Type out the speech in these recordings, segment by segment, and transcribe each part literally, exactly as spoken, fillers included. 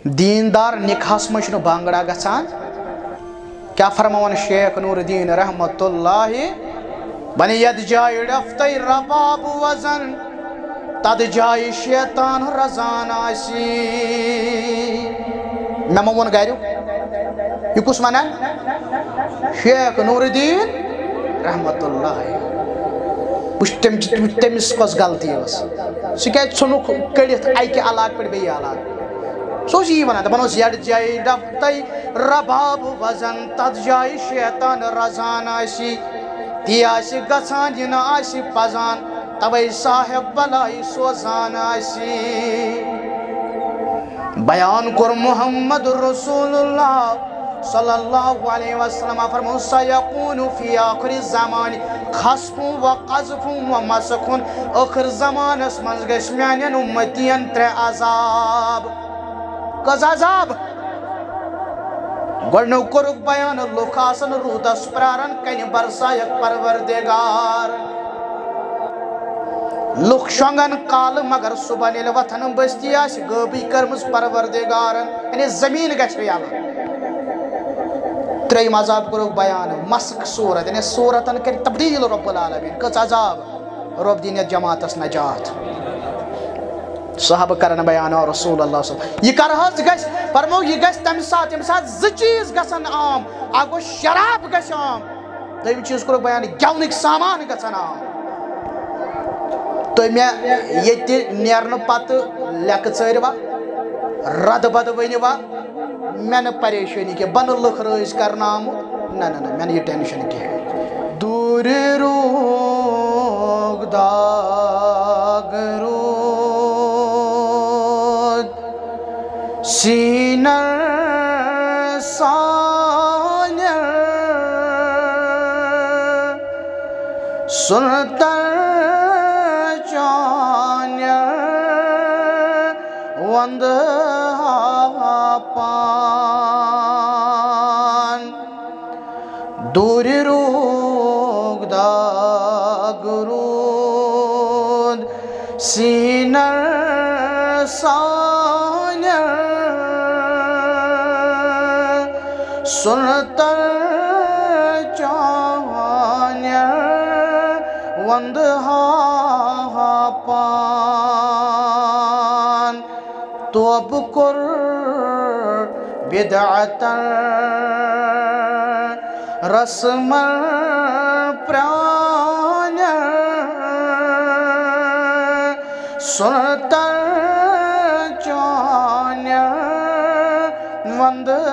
دیندار نکاحس منٛز چھُنہٕ بانگڑا گژھان۔ کیٛاہ فرماوان شیخ نور الدین رحمت اللہ؟ بنہِ یتھ جایہِ ڈفتَے رباب وزن، تتھ جایہِ شیطان رزان آسی۔ مےٚ ما ووٚن گریُک؟ یہِ کُس ونان؟ شیخ نور الدین رحمت اللہ۔ وٕچھ تٔمۍ، تٔمِس کۄس غلطی ٲس؟ سُہ کیٛازِ ژھُنُکھ کٔڑِتھ اکہِ علاقہٕ پٮ۪ٹھ بیٚیہِ علاقہٕ؟ سُہ اوس یی ونان، دپان اوس، یتھ جایہِ ڈفتَے رباب وزن، تتھ جایہِ شیطان رزان آسی، تی آسہِ گژھان، یہِ نہٕ آسہِ پزان، توے صاحب بلائی سوزان آسی۔ بیان کوٚر محمد رسول اللہ صلی اللہ علیہ وسلم، فرمو، سیکون فی آخر الزمان خسف و قذف و مسخ، ٲخر زمانس منٛز گژھِ میانٮ۪ن امتین ترٛےٚ عذاب۔ کٔژ عذاب؟ گۄڈٕنیُک کوٚرُکھ بیان، لُکھ آسن روٗدس پراران، کنہِ برسایکھ پروردگار۔ لُکھ شۄنٛگن کالہٕ، مگر صُبحن ییٚلہِ وۄتھن، بستی آسہِ غٲبٕے کٔرمٕژ پروردگارن، یعنی زٔمیٖن گژھِ یَلہٕ۔ ترٛیٚیِم عذاب کوٚرُکھ بیان، مسخ صوٗرت، یعنی صوٗرتن کٔرۍ تبدیٖل رب العالمین۔ کٔژ عذاب؟ رب دِن یتھ جماعتس نجات۔ صحابہٕ کرن بیان، او رسول اللہ صلی اللہ علیہ وسلم، یہِ کر حظ گژھِ؟ فرمو، یہِ گژھِ تمہِ ساتہٕ، ییٚمہِ ساتہٕ زٕ چیٖز گژھن عام۔ اکھ گوٚو شراب گژھِ عام، دوٚیِم چیٖز کوٚرُکھ بیان، گٮ۪ونٕکۍ سامان گژھن عام۔ تُہۍ مےٚ ییٚتہِ نیرنہٕ پتہٕ لیٚکہٕ ژٲرۍ وا، ردٕ بدٕ ؤنِو وا، مےٚ نہٕ پریشٲنی کینٛہہ، بہٕ نہٕ لُکھ رٲضۍ کرنہٕ آمُت۔ نہ، نہ، نہ، مےٚ نہٕ یہِ ٹینشن کینٛہہ۔ دوٗرِ روٗک داغ روٗد سیٖنَن سانٮ۪ن، سُلطان چانٮ۪ن وندٕ ہا پان۔ دوٗرِ روٗک داغ روٗد سیٖنَن سانٮ۪ن، سُلطان چانٮ۪ن وندٕ ہا پان۔ توبہٕ کوٚر بدعتن رسمن پرٛانٮ۪ن، سُلطان چانٮ۪ن وندٕ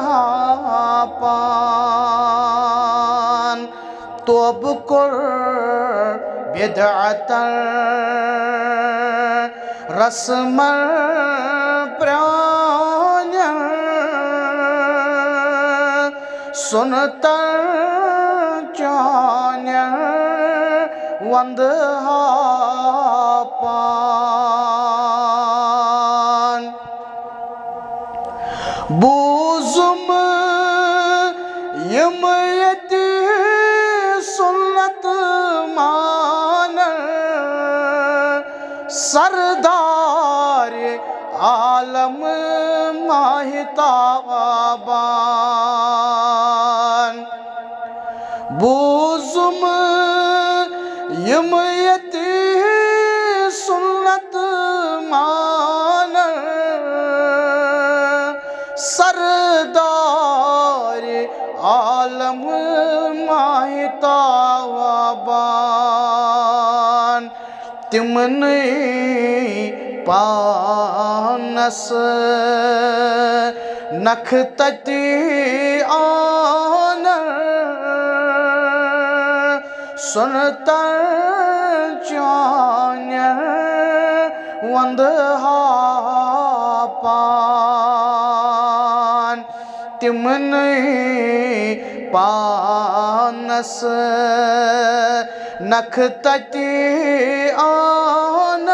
ہا پان۔ توبہٕ کوٚر بدعتن رسمن پرٛانٮ۪ن، سُلطان چانٮ۪ن وندٕ ہا پان۔ بوٗزُم یِم ییٚتہِ سُنت مانن، سردارِ عالم ماہتابان۔ بوٗزُم یِم ییٚتہِ سُنت مانن، سردارِ عالم ماہتابان۔ تِمنٕے پانس نکھٕ تتہِ آنن، سُلطان چانٮ۪ن وندٕ ہا پان۔ تِمنٕے پانس نکھٕ تتہِ آنن،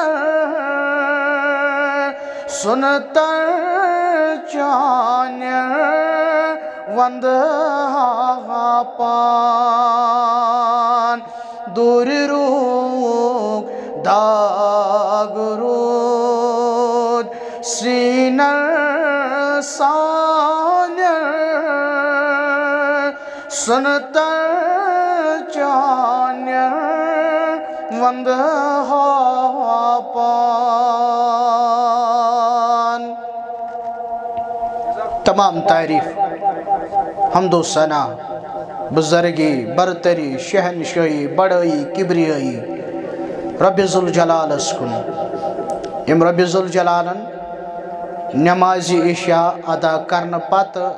سُلطان چانٮ۪ن وندٕ ہا پان۔ دوٗرِ روٗک داغ روٗد سیٖنن سانٮ۪ن سُنتن چانٮ۪ن وندٕ ہا پان۔ تمام تعریف، حمد و ثنا، بزرگی، برتری، شہنشاہی، بڑٲیی، کبریٲیی رب ذوالجلالس کُن، یِم رب ذوالجلالن نمازِ عشاء ادا کرنہٕ پتہٕ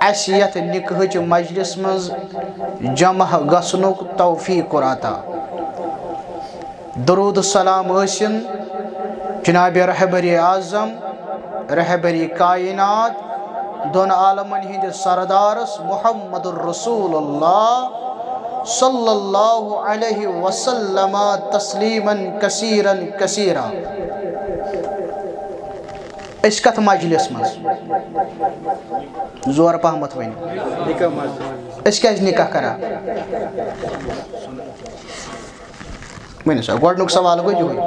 اسہِ یتھ نکاحٕچ مجلس منٛز جمع گژھنُک توفیق کوٚر عطا۔ درود و سلام ٲسِن جناب رہبر اعظم، رہبر کائنات، دۄن عالمن ہٕنٛدِس سردارس محمد رسول اللہ صلی اللہ علیہ وسلم تسلیما کثیرا کثیرا۔ أسۍ کتھ مجلس منٛز؟ زور پہمتھ ؤنِو۔ أسۍ کیازِ نکاح کران؟ ؤنِو سا، گۄڈٕنیُک سوال گوٚو یِہوٚے۔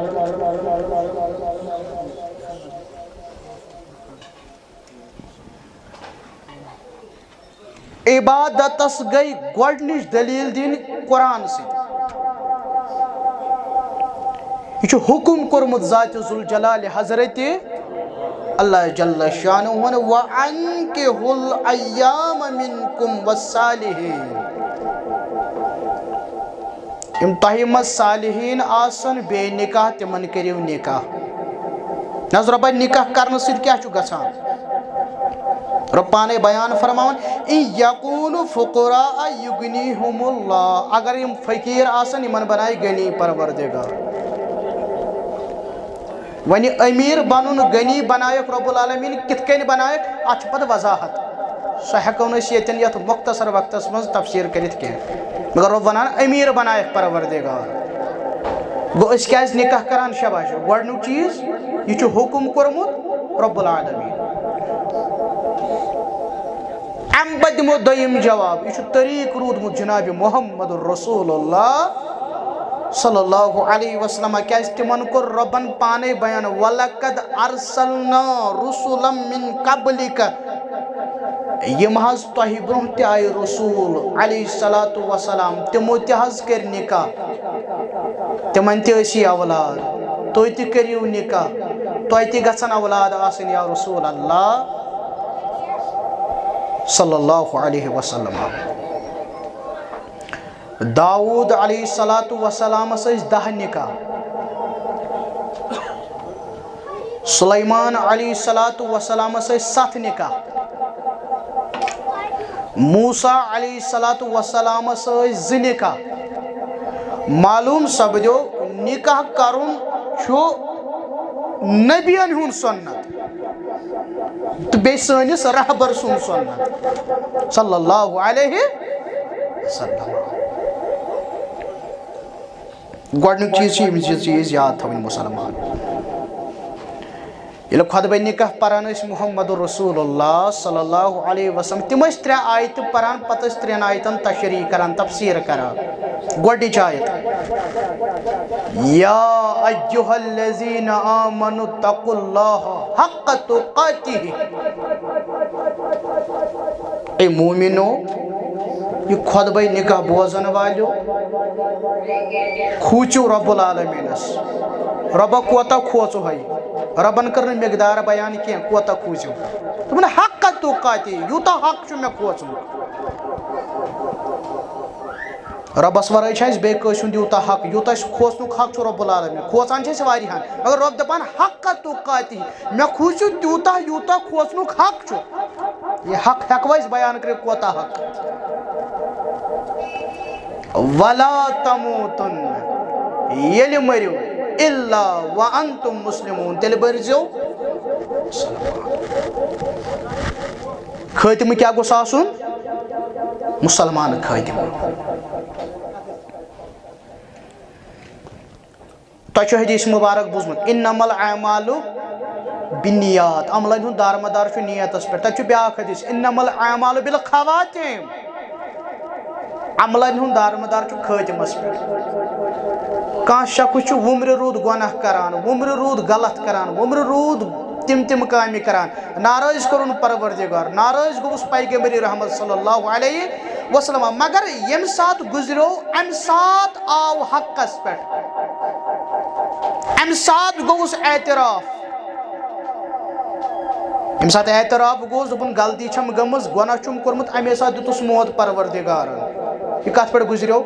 عبادتس گٔے گۄڈٕنِچ دٔلیٖل دِنۍ قرآن سۭتۍ۔ یہِ چھُ حُکُم کوٚرمُت ذاتِ ذوالجلالِ حضرتِ اللہ جل شانہ ہن، "وَأَنكِحُوا الْأَيَامَىٰ مِنكُمْ وَالصَّالِحِينَ"۔ یِم تۄہہِ منٛز صالحیٖن آسن بے نکاح، تِمن کٔرِو نکاح۔ نہ حظ، رۄبا، نکاح کرنہٕ سۭتۍ کیٛاہ چھُ گژھان؟ رۄب پانے بیان فرماوان، "إِن يَكُونُوا فُقَرَاءَ يُغْنِيهِمُ اللَّهُ"، اگر یِم فقیٖر آسن، یِمن بنایہِ غنی پروردگار۔ وۄنۍ امیر بنُن، غنی بنایکھ رب العالمین، کِتھ کٔنۍ بنایکھ، اتھ چھِ پتہٕ وضاحت۔ سۄ ہٮ۪کو نہٕ أسۍ ییٚتٮ۪ن یتھ مختصر وقتس منٛز تفسیر کٔرِتھ کینٛہہ۔ مگر رب ونان، امیر بنایکھ پروردگار۔ گوٚو، أسۍ کیازِ نکاح کران؟ شاباش، گۄڈنیُک چیٖز، یہِ چھُ حُکُم کوٚرمُت رب العالمین۔ امہِ پتہٕ دِمو دوٚیِم جواب۔ یہِ چھُ طریٖق روٗدمُت جناب محمد رسول اللہ صلی اللہ علیہ وسلم، کیازِ تِمن کوٚر رۄبن پانے بیان، "وَلَقَدْ أَرْسَلْنَا رُسُلًا مِنْ قَبْلِكَ"۔ یِم حظ تۄہہِ برونٛہہ تہِ آیہِ رسول علیہ الصلوۃ والسلام، تِمو تہِ حظ کٔرۍ نکاح، تِمن تہِ ٲسی اولاد، تُہۍ تہِ کٔرِو نکاح، تۄہہِ تہِ گژھن اولاد آسٕنۍ یا رسول اللہ صلی اللہ علیہ وسلم۔ داؤد علیہ الصلوۃ والسلامس ٲسۍ دَہ نکاح، سلیمان علیہ الصلوۃ والسلامس ٲسۍ ستھ نکاح، موسیٰ علیہ الصلوۃ والسلامس ٲسۍ زٕ نکاح۔ معلوم سپدیو، نکاح کرُن چھُ نبین ہُنٛد سنت تہٕ بیٚیہِ سٲنِس رہبر سُنٛد سنت صلی اللہ علیہ وسلم۔ گۄڈٕنیُک چیٖز چھُ یِم زٕ چیٖز یاد تھاوٕنۍ مُسلمان۔ ییٚلہِ خطبہ نکاح پران ٲسۍ محمد رسول اللہ صلی اللہ علیہ وسلم، تِم ٲسۍ ترٛےٚ آیتہٕ پران، پتہٕ ٲسۍ ترٛٮ۪ن آیتن تشریح کران، تفسیر کران۔ گۄڈٕنِچ آیت، "یا ایھا الذین آمنوا اتقوا اللہ حق تقاتہ"۔ اے مومنو، یہِ خطبہ نکاح بوزن والیو، کھوٗژِو رب العالمینس۔ رۄبا، کوتاہ کھوژو ہے؟ رۄبن کٔر نہٕ مقدار بیان کینٛہہ، کوتاہ کھوژِو۔ دوٚپُن، "حق تقاتہ"، یوٗتاہ حق چھُ مےٚ کھوژمُت۔ رۄبس ورٲے چھُ اَسہِ بیٚیہِ کٲنٛسہِ ہُنٛد یوٗتاہ حق، یوٗتاہ اَسہِ کھوژنُک حق چھُ رب العالمین۔ کھوژان چھِ أسۍ واریاہن، مگر رۄب دپان، "حق تقاتہ"، مےٚ کھوٗژِو تیوٗتاہ، یوٗتاہ کھوژنُک حق چھُ۔ یہِ حق ہٮ۪کوا أسۍ بیان کٔرِتھ، کوتاہ حق؟ "ولا تموتن"، ییٚلہِ مٔرِو، "الا وانتم مسلمون"، تیٚلہِ بٔرزیو۔ خٲتمہٕ کیٛاہ گوٚژھ آسُن؟ مُسلمان خٲتمہٕ۔ تۄہہِ چھُ حدیث مبارک بوٗزمُت، "انما الاعمال بالنیات"، عملن ہُنٛد دارمدار چھُ نیتس پٮ۪ٹھ۔ تَتہِ چھُ بیٛاکھ حدیث، "انما الاعمال بالخواتیم"، عملن ہُنٛد دارمدار چھُ خٲتمس پٮ۪ٹھ۔ کانٛہہ شخص چھُ وُمرِ روٗد گۄناہ کران، وُمرِ روٗد غلط کران، وُمرِ روٗد تِم تِم کامہِ کران۔ ناراض کوٚرُن پروردگار، ناراض گوٚوُس پیغمبر رحمت صلی اللہ علیہ وسلم۔ مگر ییٚمہِ ساتہٕ گُزریو، اَمہِ ساتہٕ آو حقس پٮ۪ٹھ، اَمہِ ساتہٕ گوٚوُس اعتراف۔ ییٚمہِ ساتہٕ اعتراف گوٚوُس، دوٚپُن، غلطی چھم گٔمٕژ، گۄناہ چھُم کوٚرمُت، اَمے ساتہٕ دیُتُس موت پروردگارن۔ یہِ کتھ پٮ۪ٹھ گُزریو؟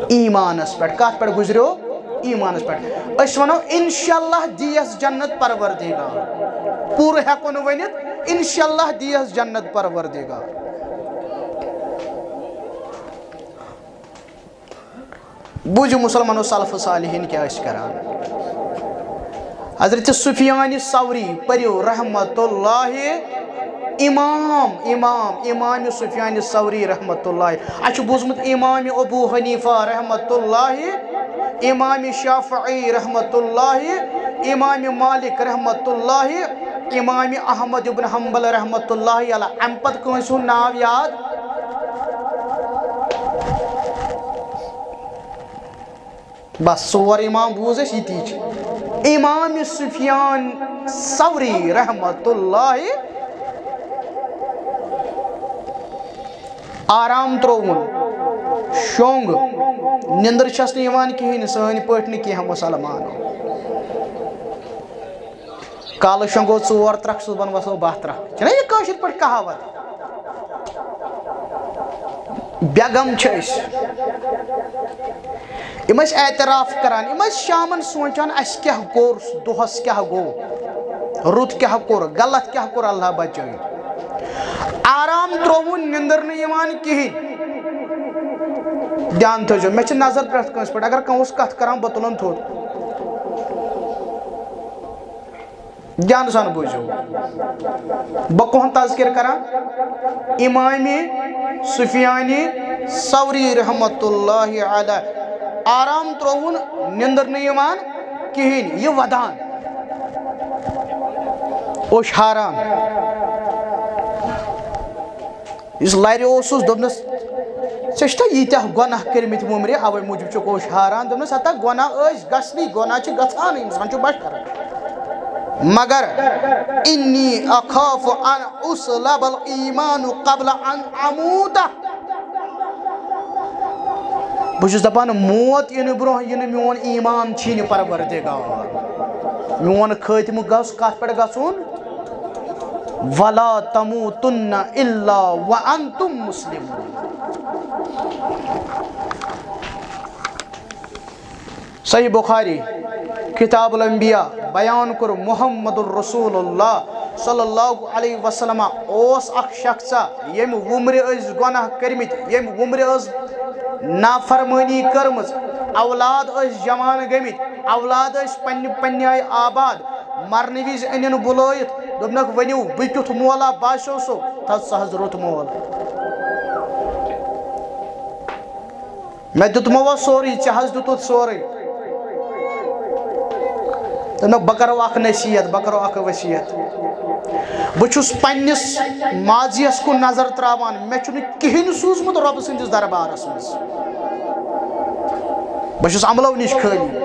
ایمانس پٮ۪ٹھ۔ کتھ پٮ۪ٹھ گُزریو؟ ایمانس پٮ۪ٹھ۔ أسۍ ونو، انشاءاللہ دیس جنت پروردگار۔ پوٗرٕ ہٮ۪کو نہٕ ؤنِتھ، انشاءاللہ دیس جنت پروردگار۔ بوٗزِو مسلمانو، سلف صالحین کیٛاہ ٲسۍ کران۔ حضرت سفیان ثوری پٔرِو رحمت اللہ، امام، امام، امام سفیان ثوری رحمت اللہ۔ اَسہِ چھُ بوٗزمُت امام ابو حنیفہ رحمت اللہ، امام شافعی رحمت اللہ، امام مالک رحمت اللہ، امام احمد ابن حنبل رحمت اللہ علیہ۔ اَمہِ پتہٕ کٲنٛسہِ ہُنٛد ناو یاد؟ بس، ژور امام بوٗز اَسہِ، یِتی چھِ۔ امام سفیان ثوری رحمت اللہ، آرام ترٛووُن، شۄنٛگ، نِندٕر چھَس نہٕ یِوان کِہیٖنۍ، سٲنۍ پٲٹھۍ نہٕ کینٛہہ مُسلمانو۔ کالہٕ شۄنٛگو ژور ترکھ، صُبحن وسو باہ ترکھ۔ چھِنہ یہِ کٲشِر پٲٹھۍ کہاوت؟ بیگم چھِ أسۍ۔ یِم ٲسۍ اعتراف کران، یِم ٲسۍ شامن سونٛچان، اَسہِ کیٛاہ کوٚر، دۄہس کیٛاہ گوٚو، رُت کیٛاہ کوٚر، غلط کیٛاہ کوٚر، اللہ بچٲیِن۔ آرام ترٛووُن، نِندٕر نہٕ یِوان کِہیٖنۍ۔ دھیان تھٲیزیو، مےٚ چھِ نظر پرٛٮ۪تھ کٲنٛسہِ پٮ۪ٹھ، اگر کانٛہہ اوس کتھ کران، بہٕ تُلن تھوٚد۔ دھیانہٕ سان بوٗزِو، بہٕ کٕہُنٛد تذکر کران؟ امام سفیان ثوری رحمت اللہ علیہ۔ آرام ترٛووُن، نِندٕر نہٕ یِوان کِہیٖنۍ، یہِ ودان، اوٚش ہاران۔ یُس لرِ اوسُس، دوٚپنَس، "ژےٚ چھِ تہ ییٖتیٛاہ گۄناہ کٔرمٕتۍ وُمرِ، اَوَے موٗجوٗب چھُکھ اوٚش ہاران؟" دوٚپنَس، "ہتا گۄناہ ٲسۍ گژھنٕے، گۄناہ چھِ گژھان، اِنسان چھُ بشر۔ مگر انی اخاف ان اصلب الایمان قبل ان اموت۔" بہٕ چھُس دَپان، موت یِنہٕ برونٛہہ یِنہٕ میون ایمان چھِنہٕ پروردگار۔ میون خٲتمہٕ گژھ کَتھ پٮ۪ٹھ گژھُن؟ "ولا تموتن الا وانتم مسلمون۔" صحیح بخاری، کتاب الانبیاء، بیان کوٚر محمد رسول اللہ صلی اللہ علیہ وسلم اوس اکھ شخصا، ییٚمۍ وُمرِ ٲسۍ گۄناہ کٔرمٕتۍ، ییٚمۍ وُمرِ ٲس نافرمٲنی کٔرمٕژ، اولاد ٲسۍ جوان گٔمٕتۍ، اولاد ٲسۍ پننہِ پننہِ آیہِ آباد، مرنہٕ وِزِ أنِن بُلٲیِتھ، دوٚپنکھ، "ؤنِو، بہٕ کیُتھ مولا باسیو سو؟" تھَو سُہ حض روٚت مول۔ مےٚ دیُتمو سورُے، ژےٚ حض دیُتُتھ سورُے۔ دوٚپنکھ، "بہٕ کرو اکھ نصیحت، بہٕ کرو اکھ وصیت۔ بہٕ چھُس پننِس ماضیَس کُن نظر تراوان، مےٚ چھُنہٕ کِہیٖنۍ سوٗزمُت رۄبہٕ سٕنٛدِس دربارس منٛز۔ بہٕ چھُس عملو نِش خٲلی۔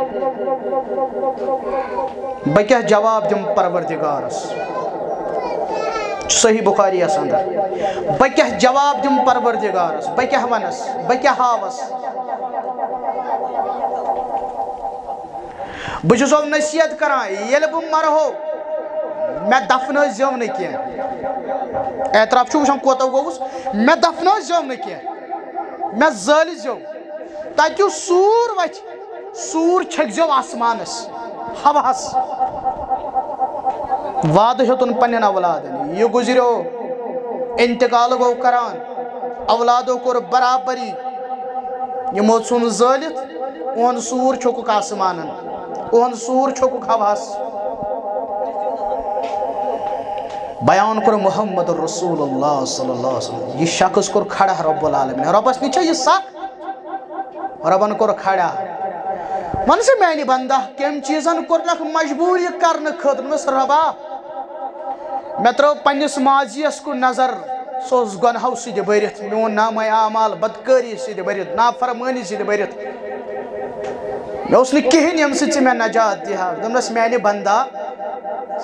بہٕ کیٛاہ جواب دِمہٕ پروردگارس؟" صحیح بخاری یَس اندر۔ بہٕ کیٛاہ جواب دِمہٕ پروردگارس؟ بہٕ کیٛاہ ونس؟ بہٕ کیٛاہ ہاوس؟ بہٕ چھُسو نصیحت کران، ییٚلہِ بہٕ مرہو، مےٚ دفنٲے زیو نہٕ کینٛہہ۔ اعتراف چھُ وٕچھان کوتاہ گوٚوُس، مےٚ دفنٲے زیو نہٕ کینٛہہ، مےٚ زٲلۍ زیو۔ تَتہِ یُس سوٗر وَتھِ، سوٗر چھٔکۍ زیو آسمانس، ہوہس۔ وعدٕ ہیوٚتُن پننٮ۪ن اولادن، یہِ گُزریو، انتقال گوٚو کران، اولادو کوٚر برابری، یِمو ژھُن زٲلِتھ، اُہُنٛد سوٗر چھوٚکُکھ آسمانن، اُہُنٛد سوٗر چھوٚکُکھ ہوہس۔ بیان کوٚر محمد رسول اللہ صلی اللہ علیہ وسلم۔ یہِ شخص کوٚر کھڑا رب العالمین۔ رۄبس نِش چھا یہِ سکھ؟ رۄبن کوٚر کھڑا۔ وَن سا میانہِ بندا، کٔمۍ چیٖزن کوٚرنکھ مجبوٗر یہِ کرنہٕ خٲطرٕ؟ دوٚپنس، رۄبا، مےٚ ترٲو پننِس ماضیَس کُن نظر، سُہ اوس گۄنہو سۭتۍ بٔرِتھ، میون نامہ اعمال بدکٲری سۭتۍ بٔرِتھ، نافرمٲنی سۭتۍ بٔرِتھ۔ مےٚ اوس نہٕ کِہیٖنۍ ییٚمہِ سۭتۍ ژٕ مےٚ نجات دِہَکھ۔ دوٚپنَس، میٛانہِ بندا،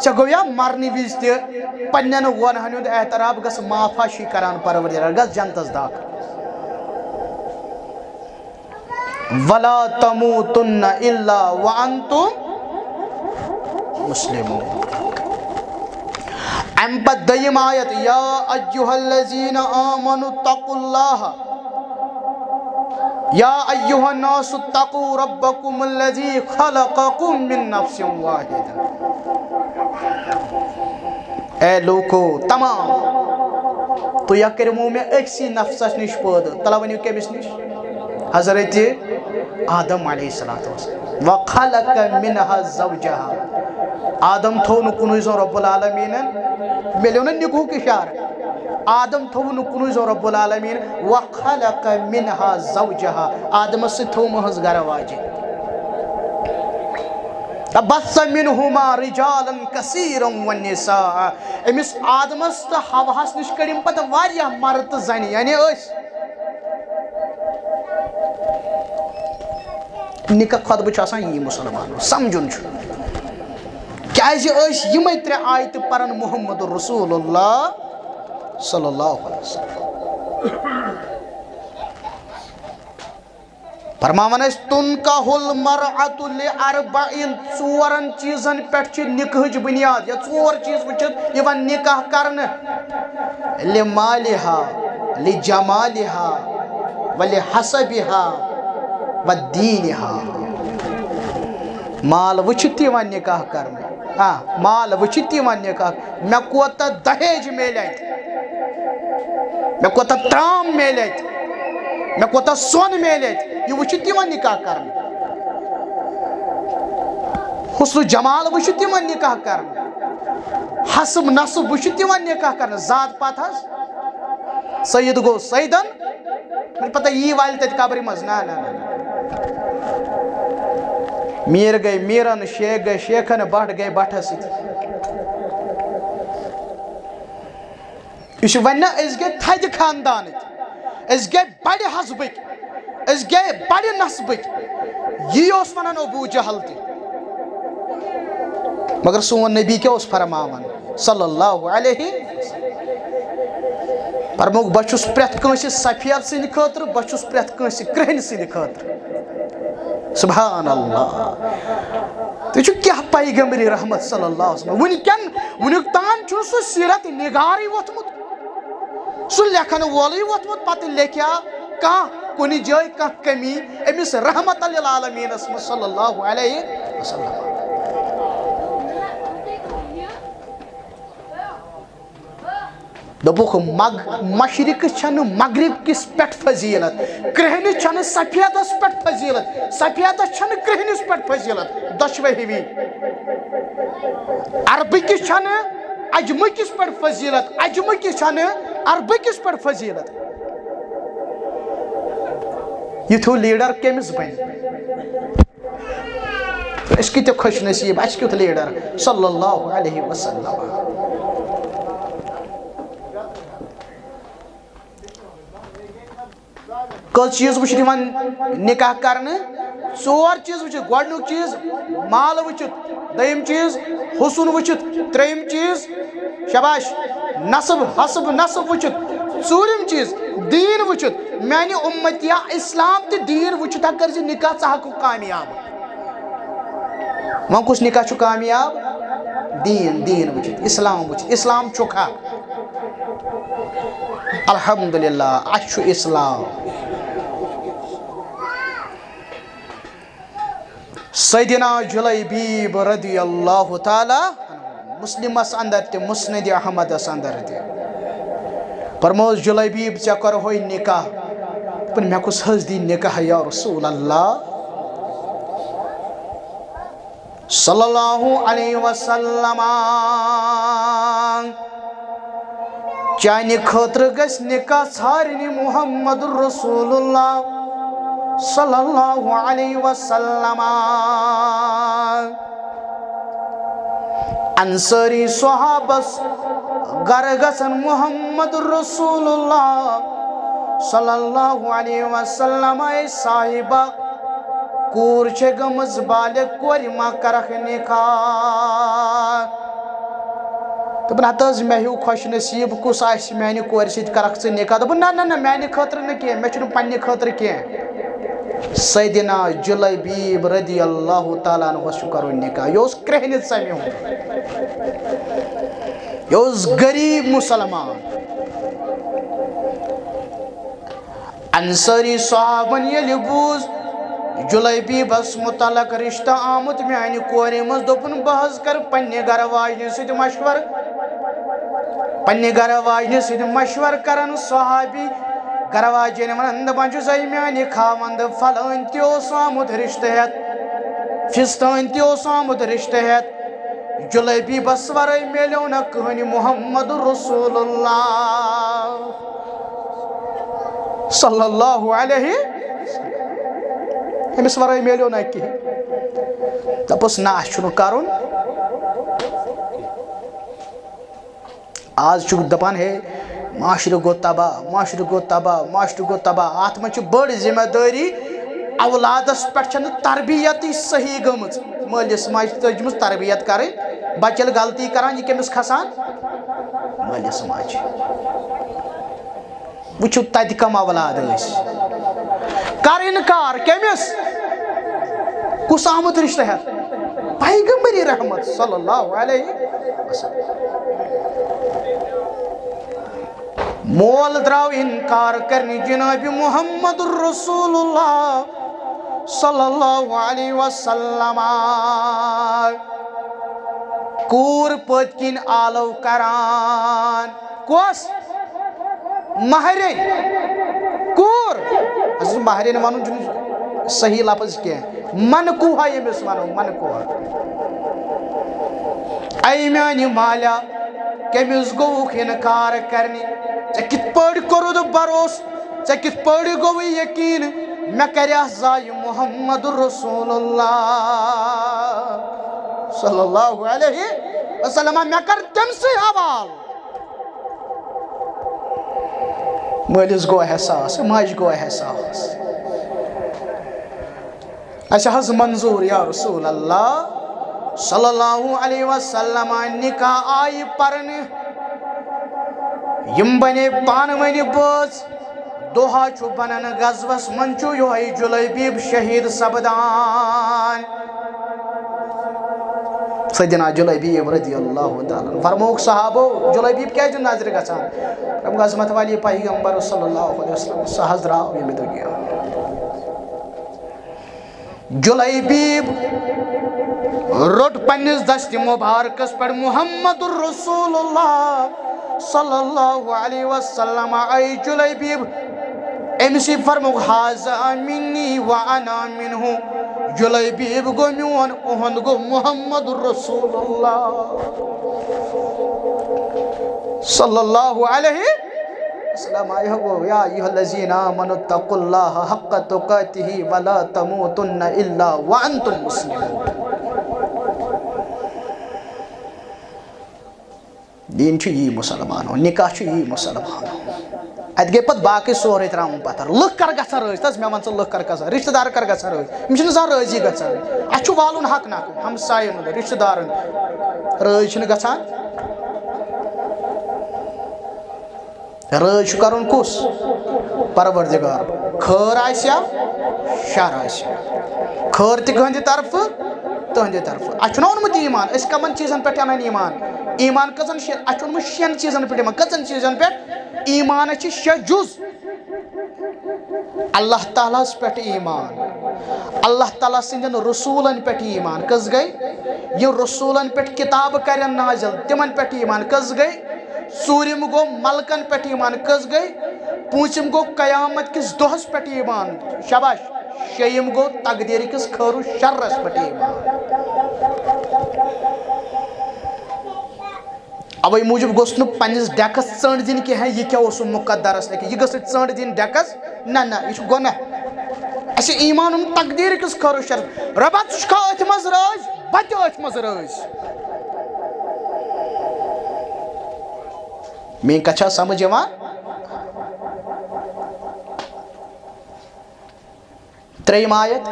ژےٚ گوٚو یا مرنہٕ وِزِ تہِ پننٮ۪ن گۄنہن ہُنٛد اعتراف، گژھ معافی کران پروردگار، گژھ جنتس داخل۔ ولا تموتن الا وانتم مسلمون۔ امہِ پتہٕ دوٚیِم آیت، یا ایھا الذین آمنوا اتقوا اللہ، یا ایھا الناس اتقوا ربکم الذی خلقکم من نفس واحدہ۔ اے لوکو تمام، تُہۍ ہا کٔرِمو مےٚ أکسٕے نفسس نِش پٲدٕ۔ تَلہ ؤنِو کٔمِس نِش؟ حضرت آدم علیہ الصلوۃ والسلام۔ وخلق منها زوجها۔ آدم تھوٚو نہٕ کُنُے زوٚن رب العالمیٖنن، مِلیو نہ نِکہُک اِشارٕ؟ آدم تھوٚو نہٕ کُنُے زوٚن رب العالمیٖن۔ وخلق منها زوجها۔ آدمس سۭتۍ تھوٚو مہٕنٛز گرٕ واجہِ۔ وبث منهما رجالا كثيرا ونساء۔ أمِس آدمس تہٕ حواہس نِش کٔڑۍ یِم پتہٕ واریاہ مرد تہٕ زنہِ، یعنی أسۍ۔ نکاح خطبہٕ چھُ آسان یی مُسلمانن سمجھُن چھُ۔ کیازِ أسۍ یِمے ترٛےٚ آیتہٕ پران محمد رسول اللہ صلی اللہ علیہ وسلم۔ فرماوان ٲسۍ، تنکح المرأة لأربع، ژورن چیٖزن پٮ۪ٹھ چھِ نکاحٕچ بُنیاد، یا ژور چیٖز وٕچھِتھ یِوان نکاح کرنہٕ، لمالها، لجمالها، ولحسبها، ودینها۔ مال وٕچھِتھ تہِ یِوان نکاح کرنہٕ، آ، مال وٕچھِتھ تہِ یِوان نکاح، مےٚ کوتاہ دہیج میلہِ اتہِ، مےٚ کوتاہ ترام میلہِ اتہِ، مےٚ کوتاہ سۄن میلہِ اتہِ، یہِ وٕچھِتھ تہِ یِوان نکاح کرنہٕ۔ حسن و جمال وٕچھِتھ تہِ یِوان نکاح کرنہٕ۔ حسب نسب وٕچھِتھ تہِ یِوان نکاح کرنہٕ۔ ذات پات حظ، سید گوٚو سیدن، مےٚ پتہ یی والہِ تتہِ قبرِ منٛز۔ نہ، نہ، نہ، نہ۔ میٖر گٔے میٖرن، شیخ گٔے شیخن، بٹ گٔے بٹھس سۭتۍ۔ یہِ چھُ وۄنۍ نہ، أسۍ گٔے تھدِ خاندانٕکۍ، أسۍ گٔے بڑِ حسبٕکۍ، أسۍ گٔے بڑِ نسبٕکۍ۔ یی اوس ونان ابو جہل تہِ۔ مگر سون نبی کیٛاہ اوس فرماوان؟ صلی اللہ علیہ وسلم۔ فرمووُکھ، بہٕ چھُس پرٛٮ۪تھ کٲنٛسہِ سفید سٕنٛدِ خٲطرٕ، بہٕ چھُس پرٛٮ۪تھ کٲنٛسہِ کرٛہنہِ سٕنٛدِ خٲطرٕ۔ سبحان اللہ۔ تُہۍ چھِو کیٛاہ پیغمبر رحمت صلی اللہ علیہ وسلم۔ وٕنکٮ۪ن، وٕنیُک تام چھُنہٕ سُہ سیرت نگارٕے ووٚتھمُت۔ سُہ لیکھن وولٕے ووٚتھمُت، پتہٕ لیکھیا کانٛہہ کُنہِ جایہِ کانٛہہ کمی أمِس رحمت للعالمینس منٛز صلی اللہ علیہ وسلم۔ دوٚپُکھ، مگ-، مشرق چھنہٕ مغرب کِس پٮ۪ٹھ فضیلت، کرٛہنہِ چھنہٕ سفیدس پٮ۪ٹھ فضیلت، سفیدس چھنہٕ کرٛہنِس پٮ۪ٹھ فضیلت، دۄشوے ہِوی۔ عربہٕ کِس چھنہٕ عجمہٕ کِس پٮ۪ٹھ فضیلت، عجمہٕ کِس چھنہٕ عربہٕ کِس پٮ۪ٹھ فضیلت۔ یُتھ ہیوٗ لیڈر کٔمِس بنہِ؟ أسۍ کۭتیٛاہ خۄش نصیٖب، اَسہِ کیُتھ لیڈر صلی اللہ علیہ وسلم۔ کٔژ چیٖز وٕچھِتھ یِوان نکاح کرنہٕ؟ ژور چیٖز وٕچھِتھ۔ گۄڈٕنیُک چیٖز مال وٕچھِتھ، دوٚیِم چیٖز حسن وٕچھِتھ، ترٛیٚیِم چیٖز، شاباش، نسب، حسب نسب وٕچھِتھ، ژوٗرِم چیٖز دیٖن وٕچھِتھ۔ میانہِ اُمتیا، اسلام تہٕ دیٖن وٕچھِتھ ہا کٔرۍ زِ نکاح، ژٕ ہا گوٚو کامیاب۔ وۄنۍ کُس نکاح چھُ کامیاب؟ دیٖن، دیٖن وٕچھِتھ، اسلام وٕچھِتھ۔ اسلام چھُکھا؟ الحمدللہ، اَسہِ چھُ اسلام۔ سیدنا جلیبیب رضی اللہ تعالیٰ عنہ، مسلمس اندر تہِ، مسند احمدس اندر تہِ۔ فرموس، جلیبیب، ژےٚ کرہوے نکاح۔ دوٚپُن، مےٚ کُس حض دی نکاح یا رسول اللہ؟ صلی اللہ علیہ وسلم۔ چانہِ خٲطرٕ گژھِ نکاح ژھارنہِ محمد رسول اللہ صلی اللہ علیہ وسلم۔ انصاری صحابس گرٕ گژھن محمد رسول اللہ صلی اللہ علیہ وسلم۔ اے صاحبہ، کوٗر چھےٚ گٔمٕژ بالغ، کورِ ما کرکھ نکاح؟ دوٚپُن، ہتہٕ حظ، مےٚ ہیوٗ خۄش نصیٖب، کُس آسہِ میانہِ کورِ سۭتۍ کرکھ ژٕ نکاح؟ دوٚپُن، نہ، نہ، نہ، میانہِ خٲطرٕ نہٕ کینٛہہ، مےٚ چھُنہٕ پننہِ خٲطرٕ کینٛہہ۔ سیدنا جلیبیب رضی اللہ تعالیٰ عنہس چھُ کرُن نکاح۔ یہِ اوس کرٛہنہِ ژمہِ ہُنٛد۔ یہِ اوس غریٖب مُسلمان۔ انصٲری صحابن ییٚلہِ بوٗز جلیبیبس متعلق رشتہٕ آمُت میانہِ کورِ منٛز، دوٚپُن، بہٕ حظ کرٕ پننہِ گرٕ واجنہِ سۭتۍ مشورٕ۔ پننہِ گرٕ واجنہِ سۭتۍ مشورٕ کران صحابی گرٕ واجنہِ ونان، دپان چھُس، اے میانہِ خاوند، فلٲنۍ تہِ اوس آمُت رشتہٕ ہٮ۪تھ، فستٲنۍ تہِ اوس آمُت رشتہٕ ہٮ۪تھ۔ جلیبیبس ورٲے میلیو نہ کٕہٕنۍ محمد رسول اللہ صلی اللہ علیہ۔ أمِس ورٲے میلیو نہ کِہیٖنۍ۔ دَپُس، نہ، اَسہِ چھُنہٕ کَرُن۔ آز چھُکھ دَپان، ہے، معاشرٕ گوٚو تباہ، معاشرٕ گوٚو تباہ، معاشرٕ گوٚو تباہ۔ اَتھ منٛز چھِ بٔڑ ذمہ دٲری، اولادَس پٮ۪ٹھ چھَنہٕ تربیتٕے صحیح گٔمٕژ۔ مٲلِس ماجہِ چھِ تٔجمٕژ تربیت کَرٕنۍ، بَچہٕ ییٚلہِ غلطی کَران، یہِ کٔمِس کھسان؟ مٲلِس ماجہِ۔ وٕچھِو، تَتہِ کَم اولاد ٲسۍ۔ کَر اِنکار کٔمِس؟ کُس آمُت رِشتہٕ ہٮ۪تھ؟ پیغمبر رحمت صلی اللہ علیہ وسلم۔ مول درٛاو اِنکار کرنہِ جناب محمد رسول اللہ صلی اللہ علیہ وسلم۔ کوٗر پٔتۍ کِنۍ آلو کران۔ کۄس؟ مہرِنۍ۔ کوٗر۔ اَسہِ اوس مہرِنۍ وَنُن، چھُنہٕ صحیح لفظ کینٛہہ۔ منکوہا ییٚمِس وَنو، منکوہا۔ اے میانہِ مالیٰ، کٔمِس گوٚوُکھ اِنکار کرنہِ؟ ژےٚ کِتھ پٲٹھۍ کوٚرُتھ بروسہٕ؟ ژےٚ کِتھ پٲٹھۍ گوٚوُے یقیٖن مےٚ کریٛاہ ضایع محمد رسول اللہ صلی اللہ علیہ وسلم؟ مےٚ کر تٔمۍ سٕے حوالہٕ۔ مٲلِس گوٚو احساس، ماجہِ گوٚو احساس۔ اَسہِ حظ منظوٗر یا رسول اللہ صلی اللہ علیہ وسلم، نکاح آیہِ پرنہٕ۔ یِم بنے پانہٕ ؤنۍ بٲژ۔ دۄہا چھُ بنان غزوس منٛز چھُ یِہوٚے جلیبیب شہیٖد سپدان۔ سیدنا جلیبیب رضی اللہ تعالیٰ عنہ۔ فرمووُکھ صحابو، جلیبیب کیازِ نظرِ گژھان؟ دوٚپُکھ، عظمت والے پیغمبر صلی اللہ علیہ وسلم، سُہ حض درٛاو ییٚمہِ دُنیا۔ جلیبیب روٚٹ پننِس دستِ مبارکس پٮ۪ٹھ محمد رسول اللہ صلی اللہ علیہ وسلم۔ اے جلیبیب، أمِس یہِ فرمووُکھ، "ھذا منی و انا منہ"، جلیبیب گوٚو میون، اُہُنٛد گوٚو محمد رسول اللہ صلی اللہ علیہ وسلم۔ یہِ گوٚو، یا ایھا الذین آمنوا اتقوا اللہ حق تقاتہ ولا تموتن الا وانتم مسلمون۔ دیٖن چھُ یی مُسلمانو، نکاح چھُ یی مُسلمانو۔ اَتہِ گٔے پَتہٕ باقٕے سورُے ترٛاوُن پَتھر۔ لُکھ کَر گژھن رٲضۍ؟ تَس مےٚ وَن ژٕ، لُکھ کَر گژھن؟ رِشتہٕ دار کَر گژھن رٲضۍ؟ یِم چھِنہٕ زانٛہہ رٲضی گژھان۔ اَسہِ چھُ والُن حق نَکھٕ، ہمسایَن ہُنٛد، رِشتہٕ دارَن۔ رٲضۍ چھِنہٕ گژھان۔ رٲضۍ چھُ کَرُن کُس؟ پروردگار۔ خٲر آسہِ یا شر آسہِ، خٲر تہِ کٕہٕنٛدِ طرفہٕ، تٕہٕنٛدِ طرفہٕ۔ اَسہِ چھُنہ اوٚنمُت ایٖمان، أسۍ کَمَن چیٖزَن پٮ۪ٹھ اَنان ایٖمان؟ ایٖمان کٔژَن شےٚ، اَسہِ چھُ اوٚنمُت شٮ۪ن چیٖزَن پٮ۪ٹھ ایٖمان۔ کٔژَن چیٖزَن پٮ۪ٹھ؟ ایٖمانَس چھِ شےٚ جُز۔ اللہ تعالیٰ ہَس پٮ۪ٹھ ایٖمان، اللہ تعالیٰ سٕنٛدٮ۪ن رسوٗلَن پٮ۪ٹھ ایٖمان۔ کٔژ گٔے؟ یہِ رسوٗلَن پٮ۪ٹھ کِتابہٕ کَرٮ۪ن نازِل، تِمَن پٮ۪ٹھ ایٖمان۔ کٔژ گٔے؟ ژوٗرِم گوٚو ملکن پٮ۪ٹھ ایمان۔ کٔژ گٔے؟ پوٗنٛژِم گوٚو قیامت کِس دۄہس پٮ۪ٹھ ایمان۔ شاباش۔ شیٚیِم گوٚو تقدیٖر کِس خٲر و شرس پٮ۪ٹھ ایمان۔ اوے موٗجوٗب گوٚژھ نہٕ پننِس ڈیکس ژٔنٛڈ دِنۍ کینٛہہ، یہِ کیٛاہ اوسُم مُقدرس لیٚکھِتھ، یہِ گٔژھ نہٕ ژٔنٛڈ دِنۍ ڈیکس۔ نہ، نہ، یہِ چھُ گۄناہ۔ اَسہِ ایمان اوٚن تقدیٖر کِس خٲر و شرس۔ رۄبا، ژٕ چھُکھا أتھۍ منٛز رٲضۍ؟ بہٕ تہِ أتھۍ منٛز رٲضۍ۔ میٲنۍ کتھ چھا سمجھ یِوان؟ ترٛیٚیِم آیت،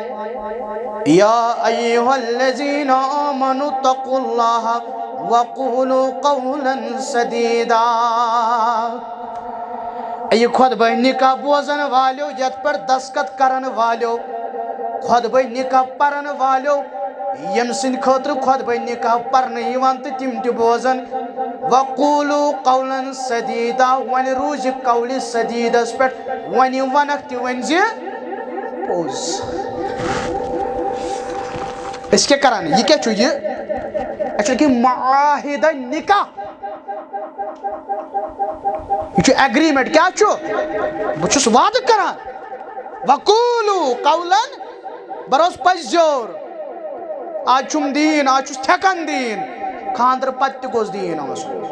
یا ایھا الذین آمنوا اتقوا اللہ وقولوا قولا سدیدا۔ اے خطبہ نکاح بوزن والیو، یتھ پٮ۪ٹھ دستخط کرن والیو، خطبہ نکاح پرن والیو، ییٚمہِ سٕنٛدِ خٲطرٕ خطبہ نکاح پرنہٕ یِوان تہٕ تِم تہِ بوزن۔ وقولوا قولا سدیدا، وۄنۍ روٗزِ قولِ سدیدس پٮ۪ٹھ، وۄنۍ ونکھ تہِ ؤنۍ زِ پوٚز۔ أسۍ کیٛاہ کران؟ یہِ کیٛاہ چھُ یہِ؟ اَسہِ چھُ کہِ معاہدہ نکاح۔ یہِ چھُ ایگریمنٹ۔ کیٛاہ چھُ؟ بہٕ چھُس وعدٕ کران۔ وقولوا قولا، بہٕ روزٕ پٔزۍ زیور۔ آز چھُم دیٖن، آز چھُس تھٮ۪کان دیٖن۔ خانٛدرٕ پتہٕ تہِ گوٚژھ دیٖن آسُن۔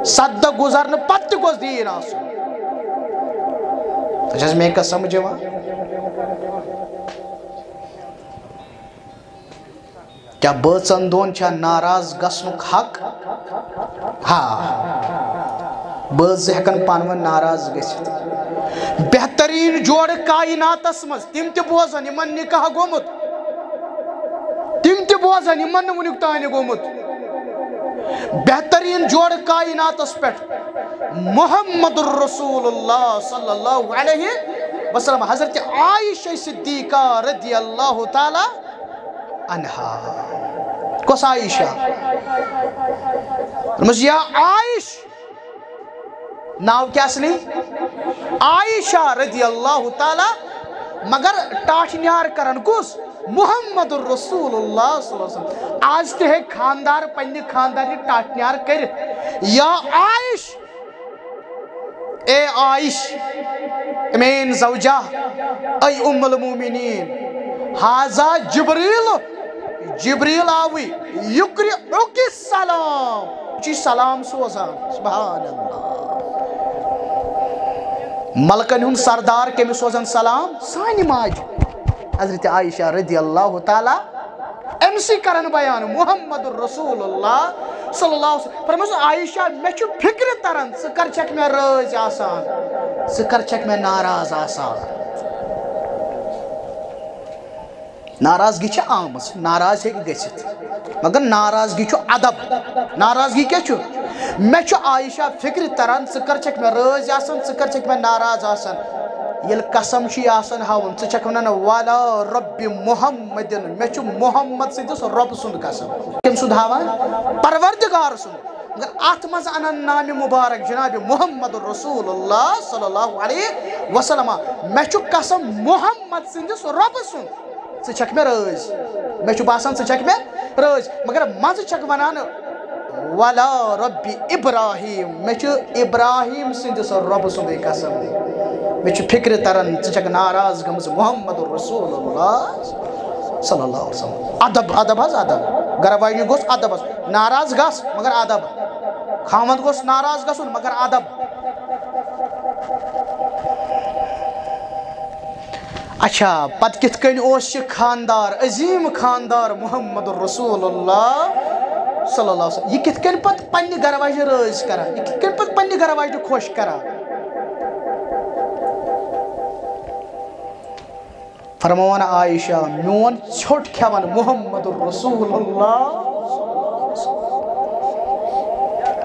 سدٕ دۄہ گُزرنہٕ پتہٕ تہِ گوٚژھ دیٖن آسُن۔ تۄہہِ چھا حظ میٛٲنۍ کتھ سمجھ یِوان؟ کیٛاہ بٲژن دۄن چھا ناراض گژھنُک حق؟ ہا، بٲژ زٕ ہٮ۪کن پانہٕ ؤنۍ ناراض گٔژھِتھ۔ بہتریٖن جوڑٕ کایناتس منٛز، تِم تہِ بوزن یِمن نکاح گوٚمُت، تِم تہِ بوزن یِمن نہٕ وُنیُک تانۍ گوٚمُت۔ بہتریٖن جوڑٕ کایناتس پٮ۪ٹھ محمد رسول اللہ صلی اللہ علیہ وسلم، حضرت عائشہ صدیقہ رضی اللہ تعالی عنہا۔ کۄس عائشہ؟ دوٚپمَس، یا عائش، ناو کیٛاہ اصلی؟ عائشہ رضی اللہ تعالی، مگر ٹاٹھۍ نیار کران کُس؟ محمد رسول اللہ صلی اللہ علیہ وسلم۔ آز تہِ ہیٚکہِ خاندار پننہِ خاندارنہِ ٹاٹھۍ نیار کٔرِتھ۔ یا عائش، اے عائش، میٲنۍ زوجہ، اے ام المومنین، ھذا جبریل، جبریل آوٕے، یقرئک السلام، یہِ چھُے سلام سوزان۔ سبحان اللہ۔ ملکن ہُنٛد سردار کٔمِس سوزان سلام؟ سانہِ ماجہِ حضرت عائشہ رضی اللہ تعالیٰ، أمۍ سٕے کران بیان محمد رسول اللہ صلی اللہ علیہ وسلم۔ فرمٲوس، عائشہ، مےٚ چھُ فکرِ تران، ژٕ کر چھکھ مےٚ رٲضۍ آسان، ژٕ کر چھکھ مےٚ ناراض آسان۔ ناراضگی چھِ آمٕژ، ناراض ہیٚکہِ گٔژھِتھ، مگر ناراضگی چھُ ادب۔ ناراضگی کیٛاہ چھُ؟ مےٚ چھُ عائشہ فکرِ تران، ژٕ کر چھکھ مےٚ رٲضۍ آسان، ژٕ کر چھکھ مےٚ ناراض آسان۔ ییٚلہِ قسم چھُ یہِ آسان ہاوُن، ژٕ چھکھ ونان، ولا رب محمد، مےٚ چھُ محمد سٕنٛدِس رۄبہٕ سُنٛد قسم۔ کٔمۍ سُنٛد ہاوان؟ پروردگار سُنٛد۔ مگر اتھ منٛز انان نامِ مبارک جناب محمد رسول اللہ صلی اللہ علیہ وسلم، مےٚ چھُ قسم محمد سٕنٛدِس رۄبہٕ سُنٛد۔ ژٕ چھکھ مےٚ رٲضۍ، مےٚ چھُ باسان ژٕ چھکھ مےٚ رٲضۍ، مگر منٛزٕ چھکھ ونان، ولا رب ابراہیم، مےٚ چھُ ابراہیم سٕنٛدِس رۄبہٕ سُنٛدٕے قسم۔ مےٚ چھُ فکرِ تران ژٕ چھکھ ناراض گٔمٕژ محمد رسول اللہ صلی اللہ علیہ وسلم۔ ادب، ادب حظ ادب، گرٕ واجنہِ گوٚژھ ادب حظ، ناراض گژھ مگر ادب، خاوند گوٚژھ ناراض گژھُن مگر ادب۔ اچھا، پتہٕ کِتھ کٔنۍ اوس یہِ خاندار، عظیٖم خاندار محمد رسول اللہ صلی اللہ علیہ وسلم؟ یہِ کِتھ کٔنۍ پتہٕ پننہِ گرٕ واجنہِ رٲضۍ کران؟ یہِ کِتھ کٔنۍ پتہٕ پننہِ گرٕ واجنہِ خۄش کران؟ فرماوان عائشہ، میون ژھیوٚٹ کھٮ۪وان محمد رسول اللہ۔